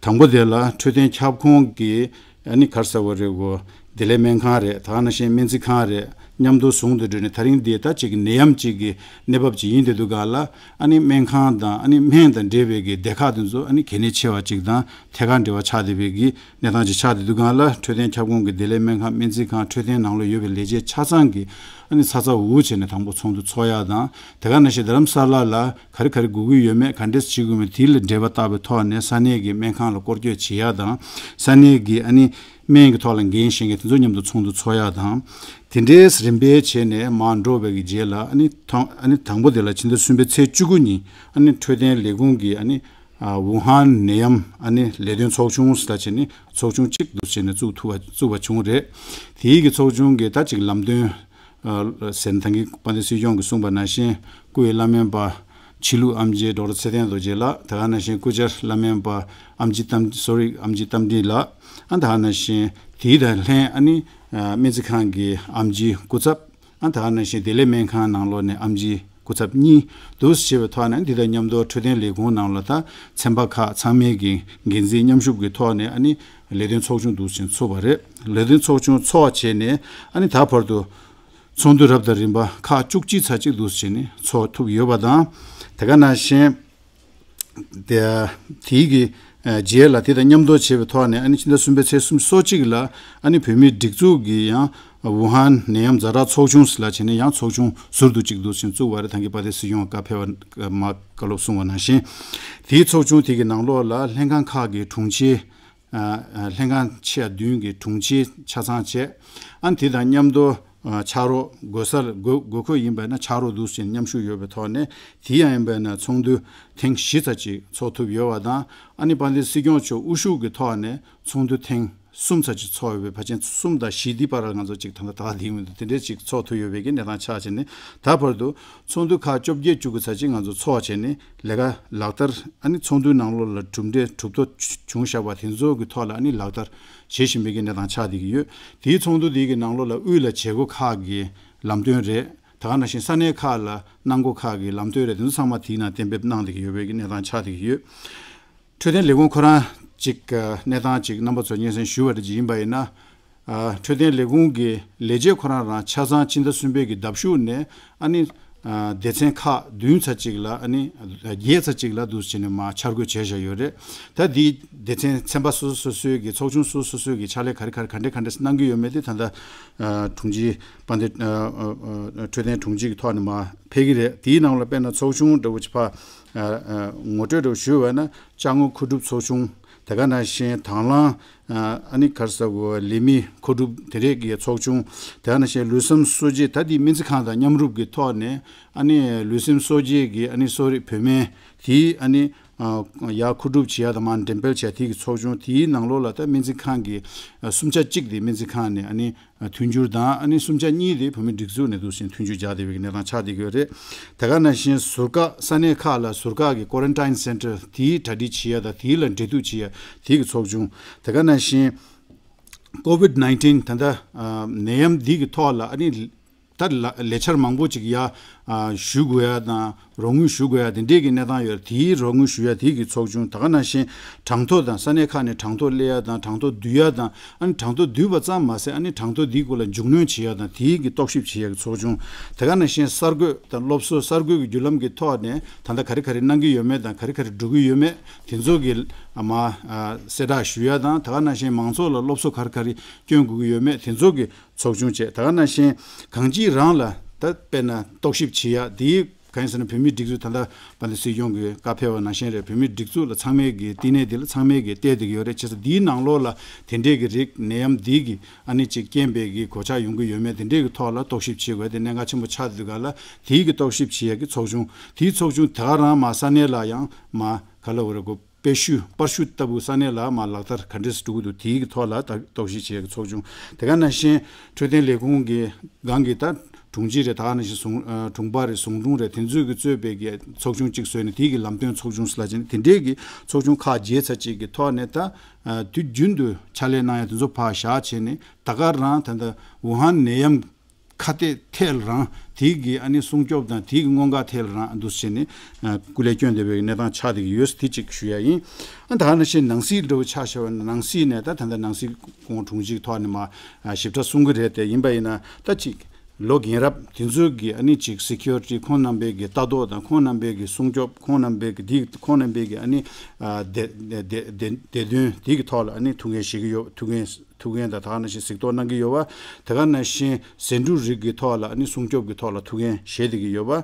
དང་པོ་དེ་ལ་འཕྲོད་བསྟེན་ཁྱབ་ཁོངས་ཀྱི། ཨ་ནི་ག་རེ་ཟེར་དགོས་རེད་གོ། བདེ་ལེགས་སྨན་ཁང་རེད། ད་ག་ནང་བཞིན་སྨན་རྩིས་ཁང་རེད། མཉམ་དུ་ཟུང་དུ་འབྲེལ་ནས། ད་རིང་འདི་ད་ཅིག་ནད་ཡམས་ཅིག་གི་གནས་བབ་ཅིག་ཡིན་དེ་འདུག་ག་ལ། ཨ་ནི་སྨན་ཁང་དང་། ཨ་ནི་སྨན་དང་འབྲེལ་བའི་གི་སྡེ་ཁག་དེ་ཚོ། ཨ་ནི་གལ་གནད་ཆེ་བ་ཅིག་དང་ཐད་ཀར་འབྲེལ་བ་ཆགས་བསྡད་པའི་གི་གནས་སྟངས་ཅིག་ཆགས་བསྡད་འདུག་ག་ལ། འཕྲོད་བསྟེན་ཁྱབ་ཁོངས་ཀྱི་བདེ་ལེགས་སྨན་ཁང་། སྨན་རྩིས་ཁང་། འཕྲོད་བསྟེན་ནང་ལོགས་ཡོད་པའི་ལས་བྱེད་ཆ་ཚང་གིས། ཨ་ནི་ཚ་ཚ་འུར་འུར་བྱས་ནས་དང་པོ་ཚོགས་འདུ་ཚོགས་ཡག་དང་། དེ་ག་ནང་བཞིན་རྡ་རམ་ས་ལ་ལ་ག་རེ་ག་རེ་དགོས་ཀྱི་ཡོད་མེད། ག་འདྲས་བྱེད་དགོས་མེད། དེ་ལ་འབྲེལ་བ་བཏགས་པའི་ཐོག་ནས་ས་གནས་ཀྱི་སྨན་ཁང་ལ་སྐོར་སྐྱོད་བྱེད་ཡག་དང་། ས་གནས་ཀྱི་ཨ་ནི་སྨན་གྱི་ཐོག་ལ་འགན་བཞེས་མཁན་དེ་ཚོ་མཉམ་དུ་ཚོགས་འདུ་ཚོགས་ཡག་དང་། དེ་འདྲས་རིམ་པས་བྱས་ནས་མར་འགྲོ་བའི་གི་རྗེས་ལ། ཨ་ནི་དང་། ཨ་ནི་དང་པོ་དེ་ལ་ཕྱི་ཟླ་གསུམ་པའི་ཚེས་བཅུ་དགུ་ཉིན། ཨ་ནི་འཕྲོད་བསྟེན་ལས་ཁུངས་ཀྱི། ཨ་ནི་ཨ་ཝུ་ཧན་ནད་ཡམས། ཨ་ནི་ལས་དོན་ཚོགས་ཆུང་ཟེར་ད་བྱས་ནས་ཚོགས་ཆུང་གཅིག་འདུག་བྱས་ནས་བཙུགས་ཐུབ་པ། བཙུགས་པ་བྱུང་རེད། དེའི་གི་ཚོགས་ཆུང་གི་ད་ཅིག་ལམ་སྟོན། ཨ་ཟེར་ན། ད་གིན་དཔལ་ལྡན་སྲིད་སྐྱོང་གིས་གསུངས་པ་ནང་བཞིན། སྐུའི་བླ་སྨན་པ་ཕྱི་ལུགས་ཨེམ་ཆི་ཌོག་ཊར་ཚེ་བརྟན་རྡོ་རྗེ་ལགས། དེ་ག་ནང་བཞིན་སྐུ་བཅར་བླ་སྨན་པ་ཨེམ་ཆི་རྟ། སོ་རི། ཨེམ་ཆི་རྟ་མགྲིན་ལགས། ཨ་དེ་ག་ནང་བཞིན་དེའི་དང་ལྷན། ཨ་ནི་ཨ་སྨན་རྩིས་ཁང་གི་ཨེམ་ཆི་སྐུ་ཚབ། ཨ་དེ་ག་ནང་བཞིན་བདེ་ལེགས་སྨན་ཁང་ནང་ལོགས་ནས་ཨེམ་ཆི་སྐུ་ཚབ་གཉིས་འདུག་སེ་བྱས་པའི་ཐོག་ནས། འདི་དང་མཉམ་དུ་འཕྲོད་བསྟེན་ལས་ཁུངས་ནང་ལ་ད་ཚན་པ་ཁག་ཚང་མའི་གི་འགན་འཛིན་མཉམ་ཞུགས་ཀྱི་ཐོག་ནས། ཨ་ནི་ལས་དོན་ཚོགས་ཆུང་འདུག་སེ་ཚོགས་པ་རེད། ལས་དོན་ཚོགས་ཆུང་ཚོགས་བྱས་ནས། ཨ་ནི་ད་བར་དུ་ཚོགས་འདུ་རབ་དང་རིམ་པ་ཁག་བཅུ་གཅིག་ཙམ་ཅིག་འདུག་སེ་བྱས་ནས་ཚོགས་ཐུབ་ཡོད་པ་དང་། དེ་ག་ནང་བཞིན་དེ། དེའི་གི་ཨ་རྗེས་ལ་དེ་དང་མཉམ་དུ་བྱས་པའི་ཐོག་ནས། ཨ་ནི་ཕྱི་ཟླ་གསུམ་པའི་ཚེས་སོ་གཅིག་ལ། ཨ་ནི་བོད་མིའི་སྒྲིག་འཛུགས་ཀྱི་ཡང་ཝུ་ཧན་ནད་ཡམས་ཛ་དྲག་ཚོགས་ཆུང་ཟེར་ལབ་བྱས་ནས་ཡང་ཚོགས་ཆུང་ཟུར་དུ་གཅིག་འདུག་སེ་བཙུགས་པ་རེད། ད་གིན་དཔལ་ལྡན་སྲིད་སྐྱོང་བཀའ་ཕེབས་པ་མར་བཀའ་སློབ་གསུངས་པ་ནང་བཞིན། དེའི་ཚོགས་ཆུང་དེ་གི་ནང་ལོགས་ལ་ལྷན་ཁང་ཁག་གི་དྲུང་ཆེ། ཨ་ཨ་ལྷན་ཁང་ཆེ་བདུན་གྱི་དྲུང་ཆེ་ཆ་ཚང་བྱས། ཨ་ནི་དེ་དང་མཉམ་དུ་ཨ་ཕྱག་རོགས་དགོས་ས་ལ། དགོས་དགོས་མཁོ་ཡིན་པ་ན་ཕྱག་རོགས་འདུག་སེ་མཉམ་ཞུགས་ཡོད་པའི་ཐོག་ནས། དེ་ཡང་ཡིན་པ་ན་ཚོགས་འདུ་ཐེངས་བཞི་ཙམ་ཅིག་ཚོགས་ཐུབ་ཡོད་པ་དང་། ཨ་ནི་དཔལ་ལྡན་སྲིད་སྐྱོང་མཆོག་དབུ་བཞུགས་ཀྱི་ཐོག་ནས་ཚོགས་འདུ་ཐེངས་གསུམ་ཙམ་ཅིག་ཚོགས་ཡོད་པའི། ཕལ་ཆེར་གསུམ་དང་བཞི་འདི་བར་ལ་ང་ཚོ་ཅིག་ད་ལྟ་ད་ག་དེ་ཡིན་མི་འདུག་དེ་འདྲས་ཅིག་ཚོགས་ཐུབ་ཡོད་པའི་གི་གནས་སྟངས་ཆགས་བྱས་ནས། ད་བར་དུ་ཚོགས་འདུ་ཁག་བཅོ་བརྒྱད་བཅུ་དགུ་ཙམ་ཅིག་ང་ཚོ་ཚོགས་བྱས་ནས་ལས་ཀ་ལག་བསྟར། ཨ་ནི་ཚོགས་འདུའི་ནང་ལོགས་ལ་གྲུབ་འབྲས་གྲུབ་ཐོབ་བྱུང་བཞག་པ་དེ་ཚོ་གི་ཐོག་ལ་ཨ་ནི་ལག་བསྟར་བྱེད་བཞིན་པའི་གི་གནས་སྟངས་ཆགས་བསྡད་ཀྱི་ཡོད། དེའི་ཚོགས་འདུ་དེའི་གི་ནང་ལོགས་ལ་དབུས་ལ་བྱེད་སྒོ་ཁག་གི་ལམ་སྟོན་རེད། ད་ག་ནང་བཞིན་ས་གནས་ཁག་ལ་གནང་སྒོ་ཁག་གི་ལམ་སྟོན་རེད། དེ་ཚོ་ཚང་མ་དེའི་ནང་གཏན་འབེབས་གནང་བསྡད་ཀྱི་ཡོད་པའི་གི་གནས་སྟངས་ཆགས་བསྡད་ཀྱི་ཡོད། འཕྲོད་བསྟེན་ལས་ཁུངས་ཁོ་རང་ཅིག་གནས་སྟངས་ཅིག་རྣམ་པ་ཚོར་སྙན་སེང་ཞུ་བ་རེད་ཅིག་ཡིན་པ་ཡིན་ན། ཨ་འཕྲོད་བསྟེན་ལས་ཁུངས་ཀྱི་ལས་བྱེད་ཁོ་རང་རང་ཆ་ཚང་ཕྱི་ཟླ་གསུམ་པའི་གི་ཟླ་གཞུག་ནས། ཨ་ནི་ཨ་སྡེ་ཚན་ཁག་བདུན་ཙམ་ཅིག་ལ། ཨ་ནི་བརྒྱད་ཙམ་ཅིག་ལ་འདུག་སེ་བྱས་ནས་མར་འཆར་འགོད་བྱས་བཞག་ཡོད་རེད། ད་འདི་སྡེ་ཚན་ཚན་པ་སོ་སོ་སོ་སོའི་གི་ཚོགས་ཆུང་སོ་སོ་སོ་སོའི་གི་ཕྱག་ལས་ག་རེ་ག་རེ་ག་འདྲས་ག་འདྲས་གནང་གི་ཡོད་མེད་དེ་ད་ལྟ་ཨ་དྲུང་ཆེ་དཔལ་ལྡན། ཨ་ཨ་ཨ་འཕྲོད་བསྟེན་དྲུང་ཆེ་གི་ཐོག་ནས་མར་ཕེབས་ཀྱི་རེད། དེའི་ནང་ལ་དཔེར་ན་ཚོགས་ཆུང་འདྲ་བོ་ཅིག་ཕར་ཨ་ཨ་ངོ་སྤྲོད་འདྲ་བོ་ཞུས་པ་ན། ཅ་དངོས་མཁོ་སྒྲུབ་ཚོགས་ཆུང་། དེ་ག་ནང་བཞིན་དང་བླངས། ཨ་ཨ་ནི་ག་རེ་ཟེར་དགོས། ལས་མི་མཁོ་སྒྲུབ་དེ་འདྲས་ཀྱི་ཚོགས་ཆུང་། དེ་ག་ནང་བཞིན་ལུས་སེམས་གསོ་བྱེད། ད་འདི་སྨན་རྩིས་ཁང་དང་མཉམ་རུབ་ཀྱི་ཐོག་ནས། ཨ་ནི་ལུས་སེམས་གསོ་བྱེད་ཀྱི། ཨ་ནི་གསོ་རིག་བོད་སྨན་དེ། ཨ་ནི་ཨ་ཡར་མཁོ་སྒྲུབ་བྱེད་ཡ་དང་མར་འགྲེམས་སྤེལ་བྱེད་ཡ་དེ་གི་ཚོགས་ཆུང་། དེའི་ནང་ལོགས་ལ་ད་སྨན་རྩིས་ཁང་གི་ཨ་སུམ་ཆ་གཅིག་དེ་སྨན་རྩིས་ཁང་ནས། ཨ་ནི་མཐུན་འགྱུར་དང་། ཨ་ནི་སུམ་ཆ་གཉིས་དེ་བོད་མིའི་སྒྲིག་འཛུགས་ནས་འདུག་སེ་མཐུན་འགྱུར་རྒྱག་བསྡད་པའི་གནས་སྟངས་ཆགས་བསྡད་ཀྱི་ཡོད་རེད། དེ་ག་ནང་བཞིན་ཟུར་བཀག། ས་གནས་ཁག་ལ་ཟུར་བཀག་གི་quarantine center་དེའི་གྲ་སྒྲིག་བྱེད་ཡ་དང་། དེའི་ལ་འབྲེལ་གཏུག་བྱེད་ཡ་དེའི་གི་ཚོགས་ཆུང་། དེ་ག་ནང་བཞིན་COVID nineteen་ད་ལྟ་ཨ་ནད་ཡམས་འདི་གི་ཐོག་ལ། ཨ་ནི་ད་ལ་ལས་འཆར་མང་པོ་ཅིག་ཡ་ཨ་ཞུ་དགོས་ཡ་དང་། རོགས་དངུལ་ཞུ་དགོས་ཡ་དེ་འདྲས་ཀྱི་གནས་སྟངས་ཡོད། དེའི་རོགས་དངུལ་ཞུ་ཡ་དེའི་གི་ཚོགས་ཆུང་། ད་ག་ནང་བཞིན་གྲངས་ཐོ་དང་། ས་གནས་ཁག་ནས་གྲངས་ཐོ་སླེབས་ཡ་དང་། གྲངས་ཐོ་བསྡུ་ཡ་དང་། ཨ་ནི་གྲངས་ཐོ་བསྡུས་པ་ཙམ་མ་ཟད། ཨ་ནི་གྲངས་ཐོ་དེའི་སྐོར་ལ་མཇུག་སྣོན་བྱེད་ཡ་དང་། དེའི་གི་རྟོག་ཞིབ་བྱེད་ཡ་གི་ཚོགས་ཆུང་། དེ་ག་ནང་བཞིན་གསར་འགོད་དང་སློབ་གསོ། གསར་འགོད་ཀྱི་བརྒྱུད་ལམ་གྱི་ཐོག་ནས་ད་ལྟ་ག་རེ་ག་རེ་གནང་གི་ཡོད་མེད་དང་། ག་རེ་ག་རེ་འགྲོ་གི་ཡོད་མེད་དེ་ཚོ་གི་ཨ་མ་ཨ་གསལ་བསྒྲགས་ཞུ་ཡ་དང་། དེ་ག་ནང་བཞིན་མང་ཚོགས་ལ་སློབ་གསོ་ག་རེ་ག་རེ་སྐྱོན་དགོས་ཀྱི་ཡོད་མེད་དེ་ཚོ་གི་ཚོགས་ཆུང་བྱས། དེ་ག་ནང་བཞིན་གང་ཅིའི་རང་ལ་ད་དཔེར་ན་རྟོག་ཞིབ་བྱེད་ཡ་དེའི། གང་ཡིན་ཟེར་ན་བོད་མིའི་སྒྲིག་འཛུགས་ད་ལྟ་དཔལ་ལྡན་སྲིད་སྐྱོང་གི་བཀའ་ཕེབས་པ་ནང་བཞིན་རེད། བོད་མིའི་སྒྲིག་འཛུགས་ལ་ཚང་མས་ཀྱི་བསྟི་གནས་འདི་ལ་ཚང་མས་ཀྱི་བལྟས་བསྡད་ཀྱི་ཡོད་རེད། བྱས་ཙང་འདིའི་ནང་ལོགས་ལ་དེ་འདྲས་ཀྱི་རིགས་ནད་ཡམས་འདི་གི་ཨ་ནི་ཅིག་རྐྱེན་པས་ཀྱི་གོད་ཆག་ཡོང་གི་ཡོད་མེད་དེ་འདྲས་ཀྱི་ཐོག་ལ་རྟོག་ཞིབ་བྱེད་དགོས་དེ་གནད་འགག་ཆེན་པོ་ཆགས་འདུག་ག་ལ། དེའི་གི་རྟོག་ཞིབ་བྱེད་ཡ་གི་ཚོགས་ཆུང་། དེའི་ཚོགས་ཆུང་ད་ག་རང་མ་ས་གནས་ལ་ཡང་མ་ག་ལ་བ་རེད་གོ། པར་བཤུས། པར་བཤུས་ལྟ་བུ་ས་གནས་ལ་མ་ལག་བསྟར་ག་འདྲས་སེ་འགྲོ་གི་འདུག་དེའི་གི་ཐོག་ལ་ད་རྟོག་ཞིབ་བྱེད་ཡ་གི་ཚོགས་ཆུང་། དེ་ག་ནང་བཞིན་འཕྲོད་བསྟེན་ལས་ཁུངས་ཀྱི་སྒང་གི་ད་ དྲུང་ཆེ་རེད། ད་ག་ནང་བཞིན་ཟུང་ཨ་དྲུང་པ་རེད། ཟུང་དྲུང་རེད། དེ་ཚོས་ཀྱི་གཙོས་པའི་གི་ཚོགས་ཆུང་གཅིག་བཟོས་ནས་དེའི་གི་ལམ་སྟོན་ཚོགས་ཆུང་ཟེར་ལབ་བྱས་ནས་དེ་འདྲའི་གི་ཚོགས་ཆུང་ཁག་བརྒྱད་ཙམ་ཅིག་གི་ཐོག་ནས་ད་ཨ་དུས་རྒྱུན་དུ་ཕྱག་ལས་གནང་ཡ་དེ་ཚོ་ཕར་བཞག་བྱས་ནས་ད་ག་རང་ད་ལྟ་ཝུ་ཧན་ནད་ཡམས་ཁ་གཏད་ཐལ་རང་དེའི་གི་ཨ་ནི་སྲུང་སྐྱོབ་དང་དེའི་གི་སྔོན་འགོག་ཐད་ལ་རང་འདུག་བྱས་ནས་ཨ་སྐུ་ལས་བསྐྱོན་བསྡད་པའི་གནས་སྟངས་ཆགས་བསྡད་ཀྱི་ཡོད་དེ་གཅིག་ཞུ་ཡ་ཡིན། ཨ་ད་ག་ནང་བཞིན་ནང་སྲིད་འདྲ་བོ་ཆ་བཞག་པ་ན་ནང་སྲིད་ནས་ད་ད་ལྟ་ནང་སྲིད་ཁོང་དྲུང་ཆེ་གི་ཐོག་ནས་མ་ཨ་ཞིབ་ཕྲ་གསུང་གི་རེད་དེ། ཡིན་པ་ཡིན་ན་ད་གཅིག་ལོ་རྒན་རབས་དེ་ཚོའི་གི་ཨ་ནི་གཅིག་སི་ཁིའུ་རི་ཊི་ཁོང་རྣམ་པའི་གི་ལྟ་རྟོག་དང་ཁོང་རྣམ་པའི་གི་སྲུང་སྐྱོབ་ཁོང་རྣམ་པའི་གི་དེ་ཁོང་རྣམ་པའི་གི་ཨ་ནི་ཨ་བདེ་བདེ་བདེ་བདེ་བདེ་དོན་དེ་གི་ཐོག་ལ་ཨ་ནི་ཐུགས་འགན་བཞེས་ཀྱི་ཡོད། ཐུགས་འགན་ཐུགས་འགན་དང་ད་ག་ནང་བཞིན་གཟིགས་རྟོག་གནང་གི་ཡོད་པ། དེ་ག་ནང་བཞིན་ཟེ་འབྲུ་རིགས་ཀྱི་ཐོག་ལ་ཨ་ནི་སྲུང་སྐྱོབ་ཀྱི་ཐོག་ལ་ཐུགས་འགན་བཞེས་བསྡད་ཀྱི་ཡོད་པ།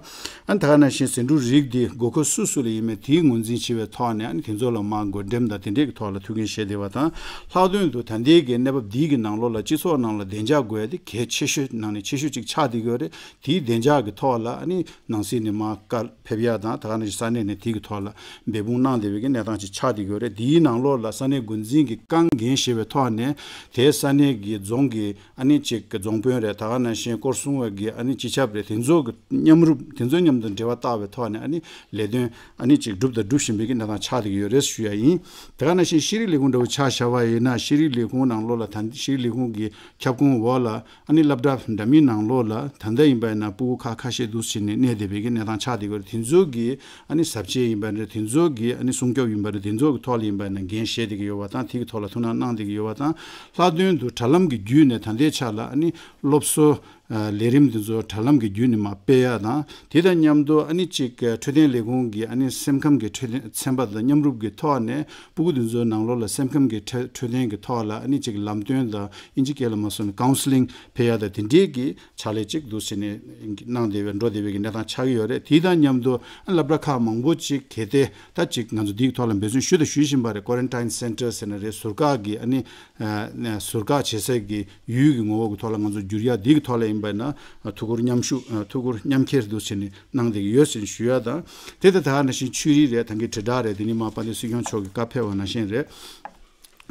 ཨ་ནི་ད་ག་ནང་བཞིན་ཟེ་འབྲུ་རིགས་འདི་དགོས་མཁོ་སུ་སུ་ལ་ཡིན་མིན་དེའི་ངོས་འཛིན་བྱེད་པའི་ཐོག་ནས་ཨ་ནི་དེ་ཚོ་ལ་མར་བགོ་འགྲེམས་དང་དེ་འདྲས་ཀྱི་ཐོག་ལ་ཐུགས་འགན་བཞེས་བསྡད་པ་དང་། ལྷག་དོན་དུ་ད་ལྟའི་གི་གནས་བབ་འདིའི་གི་ནང་ལོགས་ལ་སྤྱི་ཚོགས་ནང་ལ་བདེ་འཇགས་དགོས་ཡ་དེ་གལ་ཆེ་ཤོས་ནང་ནས་ཆེ་ཤོས་ཅིག་ཆགས་བསྡད་ཀྱི་ཡོད་རེད། དེའི་བདེ་འཇགས་ཀྱི་ཐོག་ལ་ཨ་ནི་ནང་སྲིད་ནས་མར་བཀའ་ཕེབས་ཡ་དང་ད་ག་ནང་བཞིན་ས་གནས་ནས་དེའི་གི་ཐོག་ལ་འབད་འབུངས་གནང་བསྡད་པའི་གི་གནས་སྟངས་ཅིག་ཆགས་བསྡད་ཡོད་རེད། དེའི་ནང་ལོགས་ལ་ས་གནས་འགོ་འཛིན་གྱི་རྐང་འགན་བཞེས་པའི་ཐོག་ནས་དེའི་ས་གནས་ཀྱི་རྫོང་གི་ཨ་ནི་གཅིག་གི་རྫོང་དཔོན་རེད། ད་ག་ནང་བཞིན་སྐོར་སྲུང་བའི་གི་ཨ་ནི་སྤྱི་ཁྱབ་རེད། དེ་ཚོ་གི་མཉམ་རུབ་དེ་ཚོ་མཉམ་དུ་འབྲེལ་བ་བཏགས་པའི་ཐོག་ནས་ཨ་ནི་ལས་དོན་ཨ་ནི་གཅིག་སྒྲུབ་དང་སྒྲུབ་བཞིན་པའི་གི་གནས་སྟངས་ཆགས་བསྡད་ཀྱི་ཡོད་རེད་ཞུ་ཡ་ཡིན། དེ་ག་ནང་བཞིན་ཤེས་རིག་ལས་ཁུངས་འདྲ་བོ་ཆ་བཞག་པ་ཡིན་ན་ཤེས་རིག་ལས་ཁུངས་ནང་ལོགས་ལ་ད་ཤེས་རིག་ལས་ཁུངས་ཀྱི་ཁྱབ་ཁོངས་འོག་ལ་ཨ་ནི་སློབ་གྲྭ་འདྲ་མིན་ནང་ལོགས་ལ་ད་ལྟ་ཡིན་པ་ཡིན་ན་སྤུ་གུ་ཁག་ཁ་ཤས་འདུག་སེ་བྱས་ནས་གནས་བསྡད་པའི་གི་གནས་སྟངས་ཆགས་བསྡད་ཀྱི་ཡོད་རེད། དེ་ཚོ་གི་ཨ་ནི་ཟབ་ཆས་ཡིན་པ་རེད། དེ་ཚོ་གི་ཨ་ནི་སྲུང་སྐྱོབ་ཡིན་པ་རེད། དེ་ཚོ་གི་ཐོག་ལ་ཡིན་པ་ཡིན་ན་འགན་བཞེས་བསྡད་ཀྱི་ཡོད་པ་དང་དེ་གི་ཐོག་ལ་ཐུགས་སྣང་གནང་བསྡད་ཀྱི་ཡོད་པ་དང་། ལྷག་དོན་དུ་དྲ་ལམ་གྱི་བརྒྱུད་ནས་ད་ལྟའི་ཆ་ལ་ཨ་ནི་སློབ་གསོ་ཨ་ལས་རིམ་དེ་ཚོ་དྲ་ལམ་གྱི་བརྒྱུད་ནས་མར་སྤེལ་ཡ་དང་། དེ་དང་མཉམ་དུ་ཨ་ནི་གཅིག་འཕྲོད་བསྟེན་ལས་ཁུངས་ཀྱི་ཨ་ནི་སེམས་ཁམས་ཀྱི་འཕྲོད་བསྟེན་ཚན་པ་དང་མཉམ་རུབ་ཀྱི་ཐོག་ནས་སྤུ་གུ་དེ་ཚོའི་ནང་ལོགས་ལ་སེམས་ཁམས་ཀྱི་འཕྲོད་འཕྲོད་བསྟེན་གྱི་ཐོག་ལ་ཨ་ནི་གཅིག་ལམ་སྟོན་དང་ཨིན་ཇི་སྐད་ལ་མ་སོང་ན་ཀའུན་སི་ལིང་ཕེབས་ཡ་དང་དེ་འདྲའི་གི་ཕྱག་ལས་ཅིག་འདུག་སེ་ནས་གནང་བསྡད་པའི་འགྲོ་བསྡད་པའི་གི་གནས་སྟངས་ཆགས་ཀྱི་ཡོད་རེད། དེའི་དང་མཉམ་དུ་ཨ་སློབ་གྲྭ་ཁག་མང་པོ་ཅིག་གལ་ཏེ་ད་ཅིག་ང་ཚོ་འདིའི་ཐོག་ལ་འབད་བརྩོན་ཞུ་དང་ཞུ་བཞིན་པ་རེད། ཀོ་རན་ཊིན་སེན་ཊར་ཟེར་ན་རེད། ཟུར་བཀག་གི་ཨ་ནི་ཨ་ཟུར་བཀག་བྱེད་སའི་གི་ཡུལ་གྱི་ངོ་བོ་གི་ཐོག་ལ་ང་ཚོ་བསྒྱུར་ཡ་འདི་གི་ཐོག་ལ་ཡིན་པ་ན་ཐུགས་ཁུར་མཉམ་ཞུགས་ཐུགས་ཁུར་མཉམ་འཁྱེར་འདུག་བྱས་ནས་གནང་བསྡད་ཀྱི་ཡོད་ཟེར་ནས་ཞུ་ཡ་དང་། དེ་ལྟ་ད་ག་ནང་བཞིན་ཆོས་རིག་རེད། ད་གིན་དྲིལ་བསྒྲགས་རེད། དེ་ནི་མ་དཔལ་ལྡན་སྲིད་སྐྱོང་མཆོག་གི་བཀའ་ཕེབས་པ་ནང་བཞིན་རེད།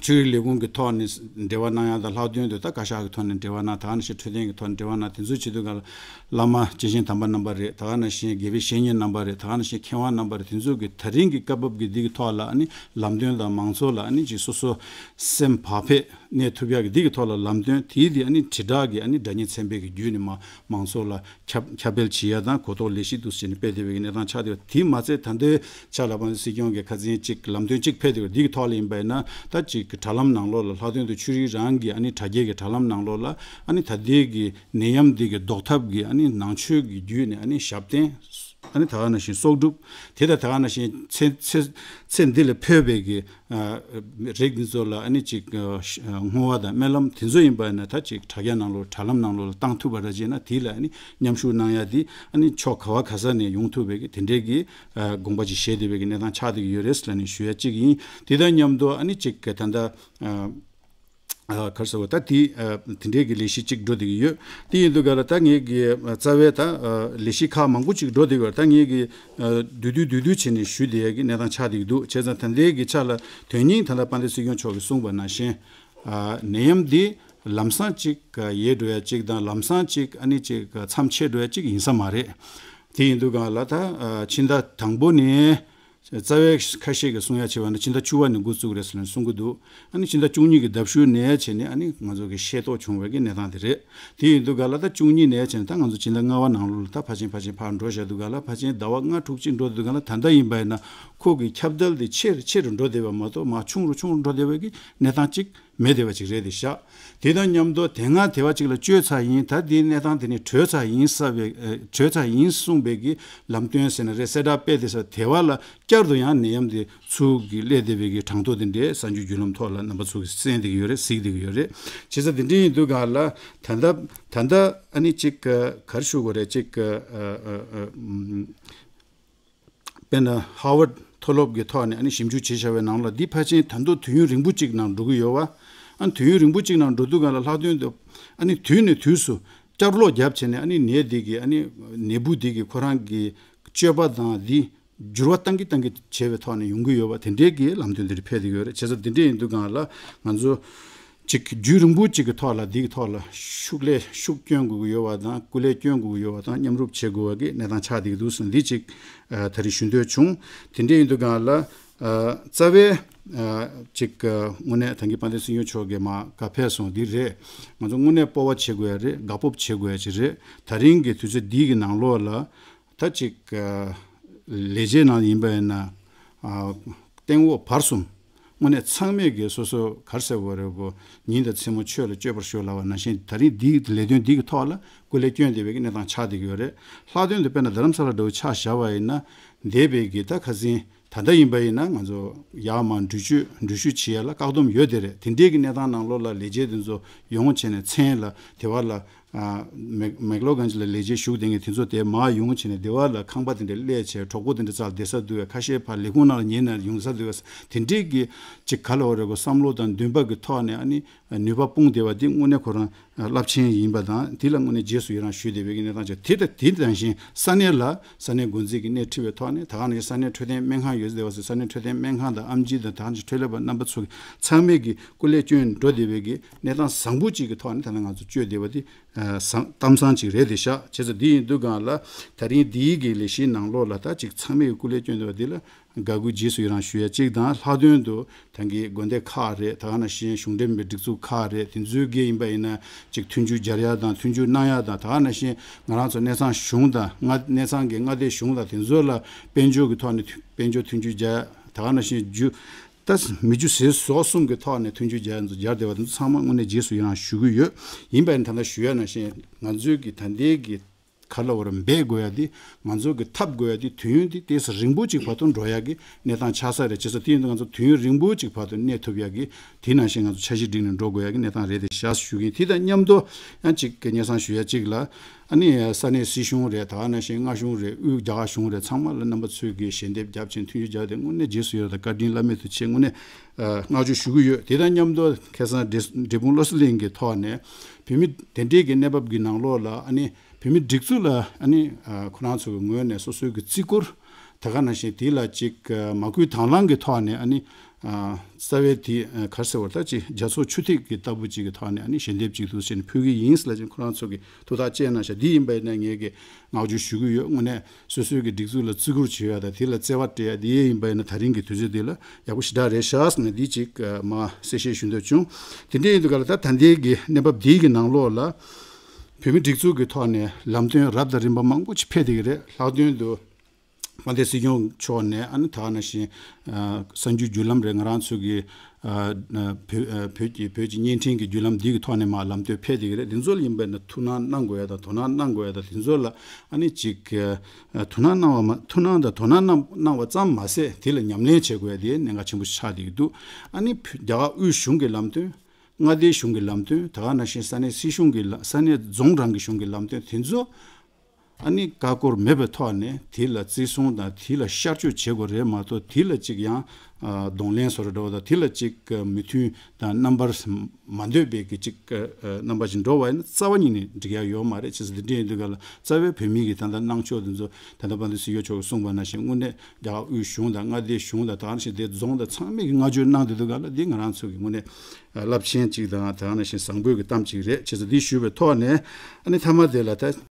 ཆོས་རིག་ལས་ཁུངས་ཀྱི་ཐོག་ནས་འབྲེལ་བ་གནང་ཡ་དང་ལྷག་དོན་དུ་ད་བཀའ་ཤག་གི་ཐོག་ནས་འབྲེལ་བ་གནང་། ད་ག་ནང་བཞིན་འཕྲོད་བསྟེན་གྱི་ཐོག་ནས་འབྲེལ་བ་གནང་། དེ་ཚོ་བྱེད་དུས་ག་ལ་བླ་མ་སྐྱེས་ཆེན་དམ་པ་རྣམ་པ་རེད། ད་ག་ནང་བཞིན་དགེ་བའི་བཤེས་གཉེན་རྣམ་པ་རེད། ད་ག་ནང་བཞིན་མཁས་དབང་རྣམ་པ་རེད། དེ་ཚོ་གི་ད་རིང་གི་སྐབས་བབ་ཀྱི་འདི་གི་ཐོག་ལ་ཨ་ནི་ལམ་སྟོན་དང་མང་ཚོགས་ལ་ཨ་ནི་ཅིག་སོ་སོ་སེམས་བག་ཕེབས་གནས་ཐུབ་ཡག་གི་འདི་གི་ཐོག་ལ་ལམ་སྟོན་དེའི་དེ་ཨ་ནི་དྲིལ་བསྒྲགས་ཀྱི་ཨ་ནི་སྒྲ་སྙན་ཚན་པའི་གི་བརྒྱུད་ནས་མ་མང་ཚོགས་ལ་ཁྱབ་ཁྱབ་སྤེལ་བྱེད་ཡ་དང་གོ་རྟོགས་ལེགས་ཤིག་འདུག་ཟེར་ནས་སྤེལ་བསྡད་པའི་གི་གནས་སྟངས་ཆགས་བསྡད་པ། དེ་མ་ཚད་ད་ལྟའི་ཆ་ལ་དཔལ་ལྡན་སྲིད་སྐྱོང་གི་ཁ་སང་ཅིག་ལམ་སྟོན་ཅིག་ཕེབས་བསྡད་པ་འདི་གི་ཐོག་ལ་ཡིན་པ་ཡིན་ན་ད་ཅིག་གི་དྲ་ལམ་ནང་ལོགས་ལ་ལྷག་དོན་དུ་ཆོས་རིག་རང་གི་ཨ་ནི་དྲ་རྒྱའི་གི་དྲ་ལམ་ནང་ལོགས་ལ་ཨ་ནི་ད་ལྟའི་གི་ནད་ཡམས་འདི་གི་ཟློག་ཐབས་ཀྱི་ཨ་ནི་ནང་ཆོས་ཀྱི་བརྒྱུད་ནས་ཨ་ནི་ཞབས་བརྟན་ཨ་ནི་ད་ག་ནང་བཞིན་གསོག་སྒྲུབ། དེ་དང་ད་ག་ནང་བཞིན་ཚེ་ཚེ་ཚེ་འདི་ལ་ཕོད་པའི་གི་ཨ་རིགས་འདི་ཚོ་ལ་ཨ་ནི་ཅིག་ཨ་བསྔོ་བ་དང་སྨོན་ལམ་དེ་ཚོ་ཡིན་པ་ཡིན་ན་ད་ཅིག་དྲ་རྒྱ་ནང་ལོགས་དྲ་ལམ་ནང་ལོགས་ལ་བཏང་ཐུབ་པ་འདྲ་བྱས་ན་དེ་ལ་ཨ་ནི་མཉམ་ཞུགས་གནང་ཡ་དེ་ཨ་ནི་ཕྱོགས་ག་བ་ག་ས་ནས་ཡོང་ཐུབ་པའི་གི་དེ་འདྲའི་གི་ཨ་དགོངས་པ་ཅིག་བཞེས་བསྡད་པའི་གི་གནས་སྟངས་ཆགས་བསྡད་ཀྱི་ཡོད་རེད་ཟེར་ལབ་ནས་ཞུ་ཡ་གཅིག་ཡིན། དེ་དང་མཉམ་དུ་ཨ་ནི་ཅིག་གི་ད་ལྟ་ཨ་ཨ་ག་རེ་ཟེར་བ་ད་དེ་ཨ་དེ་འདྲའི་གི་ལས་གཞི་གཅིག་འགྲོ་བསྡད་ཀྱི་ཡོད། དེ་ཡིན་དུས་ག་ལ་ད་ངེད་ཀྱི་ཨ་རྩ་བའི་ད་ཨ་ལས་གཞི་ཁག་མང་པོ་ཅིག་འགྲོ་བསྡད་ཀྱི་ཡོད། ད་ངེད་ཀྱི་ཨ་བསྡུས་བསྡུས་བསྡུས་བསྡུས་བྱས་ནས་ཞུ་བསྡད་ཡ་གི་གནས་སྟངས་ཆགས་བསྡད་ཀྱི་འདུག་བྱས་ཙང་ད་ལྟའི་གི་ཆ་ལ་དོན་སྙིང་ད་ལྟ་དཔལ་ལྡན་སྲིད་སྐྱོང་མཆོག་གིས་གསུངས་པ་ནང་བཞིན་ཨ་ནད་ཡམས་འདི་ལམ་སང་ཅིག་ཡལ་འགྲོ་ཡ་ཅིག་དང་ལམ་སང་ཅིག་ཨ་ནི་ཅིག་མཚམས་ཆད་འགྲོ་ཡ་ཅིག་ཡིན་ས་མ་རེད། དེ་ཡིན་དུས་ག་ལ་ད་ཨ་ཕྱི་ཟླ་དང་པོ་ནས་རྩ་བའི་ཁ་ཤས་ཀྱིས་གསུང་ཡ་བྱས་པ་ན་ཕྱི་ཟླ་བཅུ་པ་ནས་འགོ་བཙུགས་རེད་ཟེར་ནས་གསུང་གི་འདུག་ཨ་ནི་ཕྱི་ཟླ་བཅུ་གཉིས་ཀྱི་ཟླ་གཞུག་ནས་བྱས་ནས་ཨ་ནི་ང་ཚོ་གི་ཤེས་རྟོགས་བྱུང་བའི་གི་གནས་སྟངས་དེ་རེད། དེ་ཡིན་དུས་ག་ལ་ད་བཅུ་གཉིས་ནས་བྱས་ནས་ད་ང་ཚོ་ཕྱི་ཟླ་ལྔ་པ་ནང་ལོགས་ལ་ད་ཕར་ཕྱིན་ཕར་ཕྱིན་ཕར་འགྲོ་བཞག་དུས་ག་ལ་ཕར་ཕྱིན་ཟླ་བ་ལྔ་དྲུག་ཅིག་འགྲོ་དུས་ག་ལ་ད་ལྟ་ཡིན་པ་ཡིན་ན་ཁོ་གི་ཁྱབ་གདལ་དེ་ཆེ་རུ་ཆེ་རུ་འགྲོ་བསྡད་པ་མ་གཏོགས་མར་ཆུང་རུ་ཆུང་རུ་འགྲོ་བསྡད་པའི་གི་གནས་སྟངས་ཅིག་མེད་བསྡད་པ་ཅིག་རེད་དེ་ཤག་དེ་དང་མཉམ་དུ་དེ་སྔ་དེ་བ་ཅིག་ལ་བཅོས་ཚར་ཡིན། ད་དེའི་གནས་སྟངས་དེ་ནི་གྲོལ་ཚར་ཡིན་ས་བའི་ཨ་གྲོལ་ཚར་ཡིན་གསུངས་པའི་གི་ལམ་སྟོན་ཟེར་ན་རེད། གསལ་བསྒྲགས་སྤེལ་དེ་ས་དེ་བ་ལ་བསྐྱར་དུ་ཡང་ནད་ཡམས་དེ་ཚུར་གི་སླེབས་བསྡད་པའི་གི་གྲངས་ཐོ་དེ་འདྲའི་གསར་འགྱུར་བརྒྱུད་ལམ་ཐོག་ལ་རྣམ་པ་ཚོ་གིས་གསན་བསྡད་ཀྱི་ཡོད་རེད། གཟིགས་བསྡད་ཀྱི་ཡོད་རེད། བྱས་ཙང་དེ་འདྲ་ཡིན་དུས་ག་ལ་ད་ལྟ་ད་ལྟ་ཨ་ནི་ཅིག་ག་ག་རེ་ཞུ་དགོས་རེད། ཅིག་ག་ཨ་ཨ་ཨ་ཨམ། དཔེར་ན་ཧར་ཝརཌ་མཐོ་སློབ་ཀྱི་ཐོག་ནས་ཨ་ནི་ཞིབ་འཇུག་བྱས་བཞག་པའི་ནང་ལ་འདི་ཕལ་ཆེར་ད་དུང་དུས་ཡུན་རིང་པོ་གཅིག་ནང་འགྲོ་གི་ཡོད་པ། ཨ་ནི་དུས་ཡུན་རིང་པོ་གཅིག་ནང་འགྲོ་དུས་ག་ལ་ལྷག་དོན་དུ་ཨ་ནི་དུས་ནས་དུས་སུ་བསྐྱར་ལོག་བརྒྱབ་བྱས་ནས་ཨ་ནི་ནད་འདི་གི་ཨ་ནི་ནད་འབུ་འདི་གི་ཁོ་རང་གི་སྤྱོད་པ་དང་འདི་འགྱུར་བ་གཏང་གི་གཏང་གི་བྱས་པའི་ཐོག་ནས་ཡོང་གི་ཡོད་པ་དེ་འདྲའི་གི་ལམ་སྟོན་འདི་རུ་ཕེབས་བསྡད་ཡོད་རེད། བྱས་ཙང་དེ་འདྲ་ཡིན་དུས་ག་ལ་ང་ཚོ་ ཅིག་རྒྱུན་རིང་པོ་ཅིག་གི་ཐོག་ལ་འདི་གི་ཐོག་ལ་ཤུགས་ལས་ཤུགས་སྐྱོན་དགོས་ཀྱི་ཡོད་པ་དང་། སྐུ་ལས་སྐྱོན་དགོས་ཀྱི་ཡོད་པ་དང་། མཉམ་རུབ་བྱེད་དགོས་པ་གི་གནས་སྟངས་ཆགས་བསྡད་ཀྱི་འདུག་ཟེར་ནས་འདི་ཅིག་ཨ་དེ་རིང་ཞུ་འདོད་བྱུང་། དེ་འདྲ་ཡིན་དུས་སྒང་ལ་ཨ་རྩ་བའི་ཨ་ཅིག་ཨ་དངོས་གནས་ད་གིན་དཔལ་ལྡན་སྲིད་སྐྱོང་མཆོག་གིས་མར་བཀའ་ཕེབས་སོང་། འདི་རེད། ང་ཚོ་དངོས་གནས་སྤོབས་པ་བྱེད་དགོས་ཡ་རེད། དགའ་སྤོབས་བྱེད་དགོས་ཡ་ཅིག་རེད། ད་རིང་གི་དུས་ཚོད་འདི་གི་ནང་ལོགས་ལ་ད་ཅིག་ཨ་ལས་བྱེད་ནང་ཡིན་པ་ཡིན་ན་ཨ་སྟེང་འོག་བར་གསུམ་དངོས་གནས་ཚང་མས་ཀྱི་སོ་སོ་ག་རེ་ཟེར་དགོས་རེད། གོ་ཉིན་དང་མཚན་མོ་ཆོས་ལ་སྤྱོད་པར་ཤོག་ལབ་པ་ནང་བཞིན། ད་རིང་འདིའི་ལས་དོན་འདི་གི་ཐོག་ལ་སྐུ་ལས་བསྐྱོན་བསྡད་པའི་གི་གནས་སྟངས་ཆགས་བསྡད་ཀྱི་ཡོད་རེད། ལྷག་དོན་དུ་དཔེར་ན་རྡ་རམ་ས་ལ་འདྲ་བོ་ཆ་བཞག་པ་ཡིན་ན། འདས་པའི་གི་ད་ཁ་སང་ད་ལྟ་ཡིན་པ་ཡིན་ན་ང་ཚོ་ཡར་མར་འགྲུལ་བཞུད་འགྲུལ་བཞུད་བྱེད་ཡ་ལ་བཀག་སྡོམ་ཡོད་དེ་རེད། དེ་འདྲའི་གི་གནས་སྟངས་ནང་ལོགས་ལ་ལས་བྱེད་དེ་ཚོ་ཡོང་བྱས་ནས་མཚན་ལ་དེ་བ་ལ་ཨ་མེག་མེག་ལོ་གྷན་ཇི་ལ་ལས་བྱེད་ཞུགས་བསྡད་མཁན་དེ་ཚོ་དེ་མར་ཡོང་བྱས་ནས་དེ་བ་ལ་ཁང་པ་དེ་འདྲ་གླས་བྱས། གྲོགས་པོ་དེ་འདྲ་རྩར་བསྡད་ས་འདུག་གས། ཁ་ཤས་ཕར་ལས་ཁུངས་ནང་ལ་ཉལ་ནས་ཡོང་ས་འདུག་གས། དེ་འདྲའི་གི་ཅིག་ག་ལ་བ་རེད་གོ་བསམ་བློ་དང་འདུན་པ་གི་ཐོག་ནས་ཨ་ནི་ནུས་པ་སྤུངས་བསྡད་པ་འདི་དངོས་གནས་ཁོ་རང་རླབས་ཆེན་ཡིན་པ་དང་། དེ་ལ་དངོས་གནས་རྗེས་སུ་ཡི་རང་ཞུ་བསྡད་པའི་གི་གནས་སྟངས་ཅིག་དེ་ལྟ། དེ་ནང་བཞིན་ས་གནས་ལ་ས་གནས་འགོ་འཛིན་གྱིས་སྣེ་ཁྲིད་པའི་ཐོག་ནས། ད་ག་ནང་བཞིན་ས་གནས་འཕྲོད་བསྟེན་སྨན་ཁང་ཡོད་ཟེར་བ་ཟེར། ས་གནས་འཕྲོད་བསྟེན་སྨན་ཁང་དང་ཨེམ་ཆི་དང་ད་ག་ནང་བཞིན་འཕྲོད་ལས་པ་རྣམ་པ་ཚོ་གི་ཚང་མས་ཀྱི་སྐུ་ལས་བསྐྱོན་འགྲོ་བསྡད་པའི་གི་གནས་སྟངས་བཟང་པོ་ཅིག་གི་ཐོག་ནས་ད་ནང་ང་ཚོ་བསྐྱོད་བསྡད་པ་དེ་ཨ་བཟང་གཏམ་བཟང་ཅིག་རེད་དེ་ཤག་བྱས་ཙང་འདི་ཡིན་དུས་སྒང་ལ་ད་རིང་འདིའི་གི་ལས་གཞིའི་ནང་ལོགས་ལ་ད་ཅིག་ཚང་མས་ཀྱི་སྐུ་ལས་བསྐྱོན་བསྡད་པ་འདི་ལ་དགའ་མགུ་རྗེས་སུ་ཡི་རང་ཞུ་ཡ་གཅིག་དང་། ལྷག་དོན་དུ་ད་གིན་དགོན་སྡེ་ཁག་རེད། ད་ག་ནང་བཞིན་གཞུང་འབྲེལ་མིན་པའི་སྒྲིག་འཛུགས་ཁག་རེད། དེ་ཚོའི་གི་ཡིན་པ་ཡིན་ན་ཅིག་མཐུན་འགྱུར་སྦྱར་ཡ་དང་མཐུན་འགྱུར་གནང་ཡ་དང་། ད་ག་ནང་བཞིན་ང་རང་ཚོ་གནས་ཚང་གཞུང་དང་མངའ་གནས་ཚང་གི་མངའ་སྡེ་གཞུང་དང་དེ་ཚོ་ལ་དཔལ་འབྱོར་གི་ཐོག་ནས་མཐུན་དཔལ་འབྱོར་མཐུན་འགྱུར་སྦྱར་ཡ། ད་ག་ནང་བཞིན་རྒྱུ་ད་མི་རྒྱུ་ཟས་ཟོག་གསུམ་གི་ཐོག་ནས་མཐུན་འགྱུར་སྦྱར་ཡ་ཚོ་སྦྱར་བསྡད་པ་དེ་ཚོ་ཚང་མ་དངོས་གནས་རྗེས་སུ་ཡི་རང་ཞུ་གི་ཡོད། ཡིན་པ་ཡིན་ན་ད་ལྟ་ཞུ་ཡ་ནང་བཞིན་ང་ཚོའི་གི་ད་ལྟའི་གི་ག་ལ་བར་འབད་དགོས་ཡ་དེ། ང་ཚོ་གི་འཐབ་དགོས་ཡ་དེ་དུས་ཡུན་དེ་ཏོག་ཙམ་རིང་པོ་ཅིག་བར་དུ་འགྲོ་ཡ་གི་གནས་སྟངས་ཆགས་ས་རེད། བྱས་ཙང་དེ་ཡིན་དུས་ང་ཚོ་དུས་ཡུན་རིང་པོ་ཅིག་བར་དུ་གནས་ཐུབ་ཡ་གི་དེ་ནང་བཞིན་ང་ཚོ་འཆར་གཞི་བསྒྲིགས་ནས་འགྲོ་དགོས་ཡ་གི་གནས་སྟངས་རེད་དེ་ཤག་ཞུ་གི་ཡིན། དེ་དང་མཉམ་དུ་ཡང་ཅིག་གི་སྙན་སེང་ཞུ་ཡ་གཅིག་ལ། ཨ་ནི་ས་གནས་སྲིད་གཞུང་རེད། ད་ག་ནང་བཞིན་མངའ་གཞུང་རེད། དབུས་རྒྱ་གར་གཞུང་རེད། ཚང་མ་ལ་རྣམ་པ་ཚོས་ཀྱི་ཞལ་འདེབས་བརྒྱབ་ཅིང་མཐུན་འགྱུར་བརྒྱབ་སྟེ་དངོས་གནས་རྗེས་སུ་ཡི་རང་དང་བཀའ་དྲིན་བླ་མེད་དུ་ཆེ། དངོས་གནས་ཨ་བསྔགས་བརྗོད་ཞུ་གི་ཡོད། དེ་དང་མཉམ་དུ་ཁ་སང་འབྲས་འབྲས་སྤུངས་བློ་གསལ་གླིང་གི་ཐོག་ནས་བོད་མི་དེ་འདྲའི་གི་གནས་བབ་ཀྱི་ནང་ལོགས་ལ་ཨ་ནི་བོད་མི་སྒྲིག་འཛུགས་ལ་ཨ་ནི་ཨ་ཁོ་རང་ཚོ་གི་ངོས་ནས་སོ་སོའི་གི་བརྩི་བཀུར། ད་ག་ནང་བཞིན་དེ་ལ་ཅིག་ཨ་མ་བསྐུལ་དང་བླངས་ཀྱི་ཐོག་ནས་ཨ་ནི་ཨ་རྩ་བའི་དེ་ཨ་ག་རེ་ཟེར་བ། ད་ཅིག་རྒྱ་མཚོ་ཆུ་ཐིགས་ཀྱི་ལྟ་བུ་ཅིག་གི་ཐོག་ནས་ཨ་ནི་ཞལ་འདེབས་ཅིག་འདུག་ཟེར་ནས་ཕུལ་གི་ཡིན་ཟེར་ལབ་ཅིང་ཁོ་རང་ཚོ་གི་ཐུགས་ཐག་བཅད་གནང་ཤག་འདི་ཡིན་པ་ཡིན་ན་ངས་ཀྱི་བསྔགས་བརྗོད་ཞུ་གི་ཡོད། དངོས་གནས་སོ་སོའི་གི་སྒྲིག་འཛུགས་ལ་བརྩི་བཀུར་བྱེད་ཡ་དང་དེ་ལ་བརྩེ་བ་སྤྲད་ཡ་དེ་ཡིན་པ་ཡིན་ན་ད་རིང་གི་དུས་ཚོད་འདི་ལ་ཡག་པོ་ཞེ་དྲག་རེད་ཤག་ཟེར་ནས་འདི་ཅིག་ཨ་མར་གསལ་བཤད་ཞུ་འདོད་བྱུང་། དེ་འདྲ་ཡིན་དུས་ག་ལ་ད་ད་ལྟའི་གི་གནས་བབ་འདིའི་གི་ནང་ལོགས་ལ་བོད་མི་སྒྲིག་འཛུགས་ཀྱི་ཐོག་ནས་ལམ་སྟོན་རབ་དང་རིམ་པ་མང་པོ་ཅིག་ཕེབས་བསྡད་ཀྱི་རེད། ལྷག་དོན་དུ་དཔལ་ལྡན་སྲིད་སྐྱོང་མཆོག་ནས་ཨ་ནི་ད་ག་ནང་བཞིན་ཨ་གསར་འགྱུར་བརྒྱུད་ལམ་རེད། ང་རང་ཚོ་གི་ཨ་ཨ་བོད་ཨ་བོད་ཀྱི་བོད་ཀྱི་བརྙན་འཕྲིན་གྱི་བརྒྱུད་ལམ་འདི་གི་ཐོག་ནས་མར་ལམ་སྟོན་ཕེབས་བསྡད་ཀྱི་རེད། འདི་ཚོ་ལ་ཡིན་པ་ན་ཐུགས་སྣང་གནང་དགོས་ཡ་དང་དོ་སྣང་གནང་དགོས་ཡ་དང་། འདི་ཚོ་ལ་ཨ་ནི་ཅིག་ཨ་ཐུགས་སྣང་གནང་བ་མ་ཐུགས་སྣང་དང་དོ་སྣང་གནང་གནང་བ་ཙམ་མ་ཟད་དེ་ལ་ཉམས་ལེན་བྱེད་དགོས་ཡ་དེ་གནད་འགག་ཆེན་པོ་ཆགས་བསྡད་ཀྱི་འདུག་ཨ་ནི་བོད་རྒྱ་གར་དབུས་གཞུང་གི་ལམ་སྟོན། མངའ་སྡེའི་གཞུང་གི་ལམ་སྟོན། ད་ག་ནང་བཞིན་ས་གནས་སྲིད་གཞུང་གི་ལ་ས་གནས་རྫོང་རང་གི་གཞུང་གི་ལམ་སྟོན་དེ་ཚོ་ཨ་ནི་ཀ་ཀོར་མེད་པའི་ཐོག་ནས་དེ་ལ་བརྩི་སྲུང་དང་དེ་ལ་ཤར་བསྐྱོད་བྱེད་དགོས་རེད་མ་གཏོགས། དེ་ལ་ཅིག་ཡང་ཨ་གདོང་ལེན་བཟོ་འདྲ་འདྲ་བོ་དང་དེ་ལ་ཅིག་མོས་མཐུན་དང་རྣམ་པར་མ་འདོད་པའི་གི་ཅིག་ཨ་རྣམ་པ་ཞིག་འགྲོ་བ་ཡིན་ན་རྩ་བ་ཉིད་ནས་འགྲིག་ཡ་ཡོད་མ་རེད། བྱས་ཙང་འདི་འདྲ་ཡིན་དུས་ག་ལ་རྩ་བའི་བོད་མི་གི་ད་ལྟ་གནང་ཕྱོགས་དེ་ཚོ་ད་ལྟ་དཔལ་ལྡན་སྲིད་སྐྱོང་མཆོག་གིས་གསུངས་པ་ནང་བཞིན་དངོས་གནས་རྒྱ་གར་དབུས་གཞུང་དང་མངའ་སྡེའི་གཞུང་དང་ད་ག་ནང་བཞིན་དེ་རྫོང་དང་ཚང་མས་ཀྱི་བསྔགས་བརྗོད་གནང་བསྡད་དུས་ག་ལ་འདི་ང་རང་ཚོ་གི་དངོས་གནས་རླབས་ཆེན་ཅིག་དང་ད་ག་ནང་བཞིན་བཟང་པོའི་གི་གཏམ་ཅིག་རེད། བྱས་ཙང་འདི་ཞུས་པའི་ཐོག་ནས་ཨ་ནི་མཐའ་མ་དེ་ལ་ད་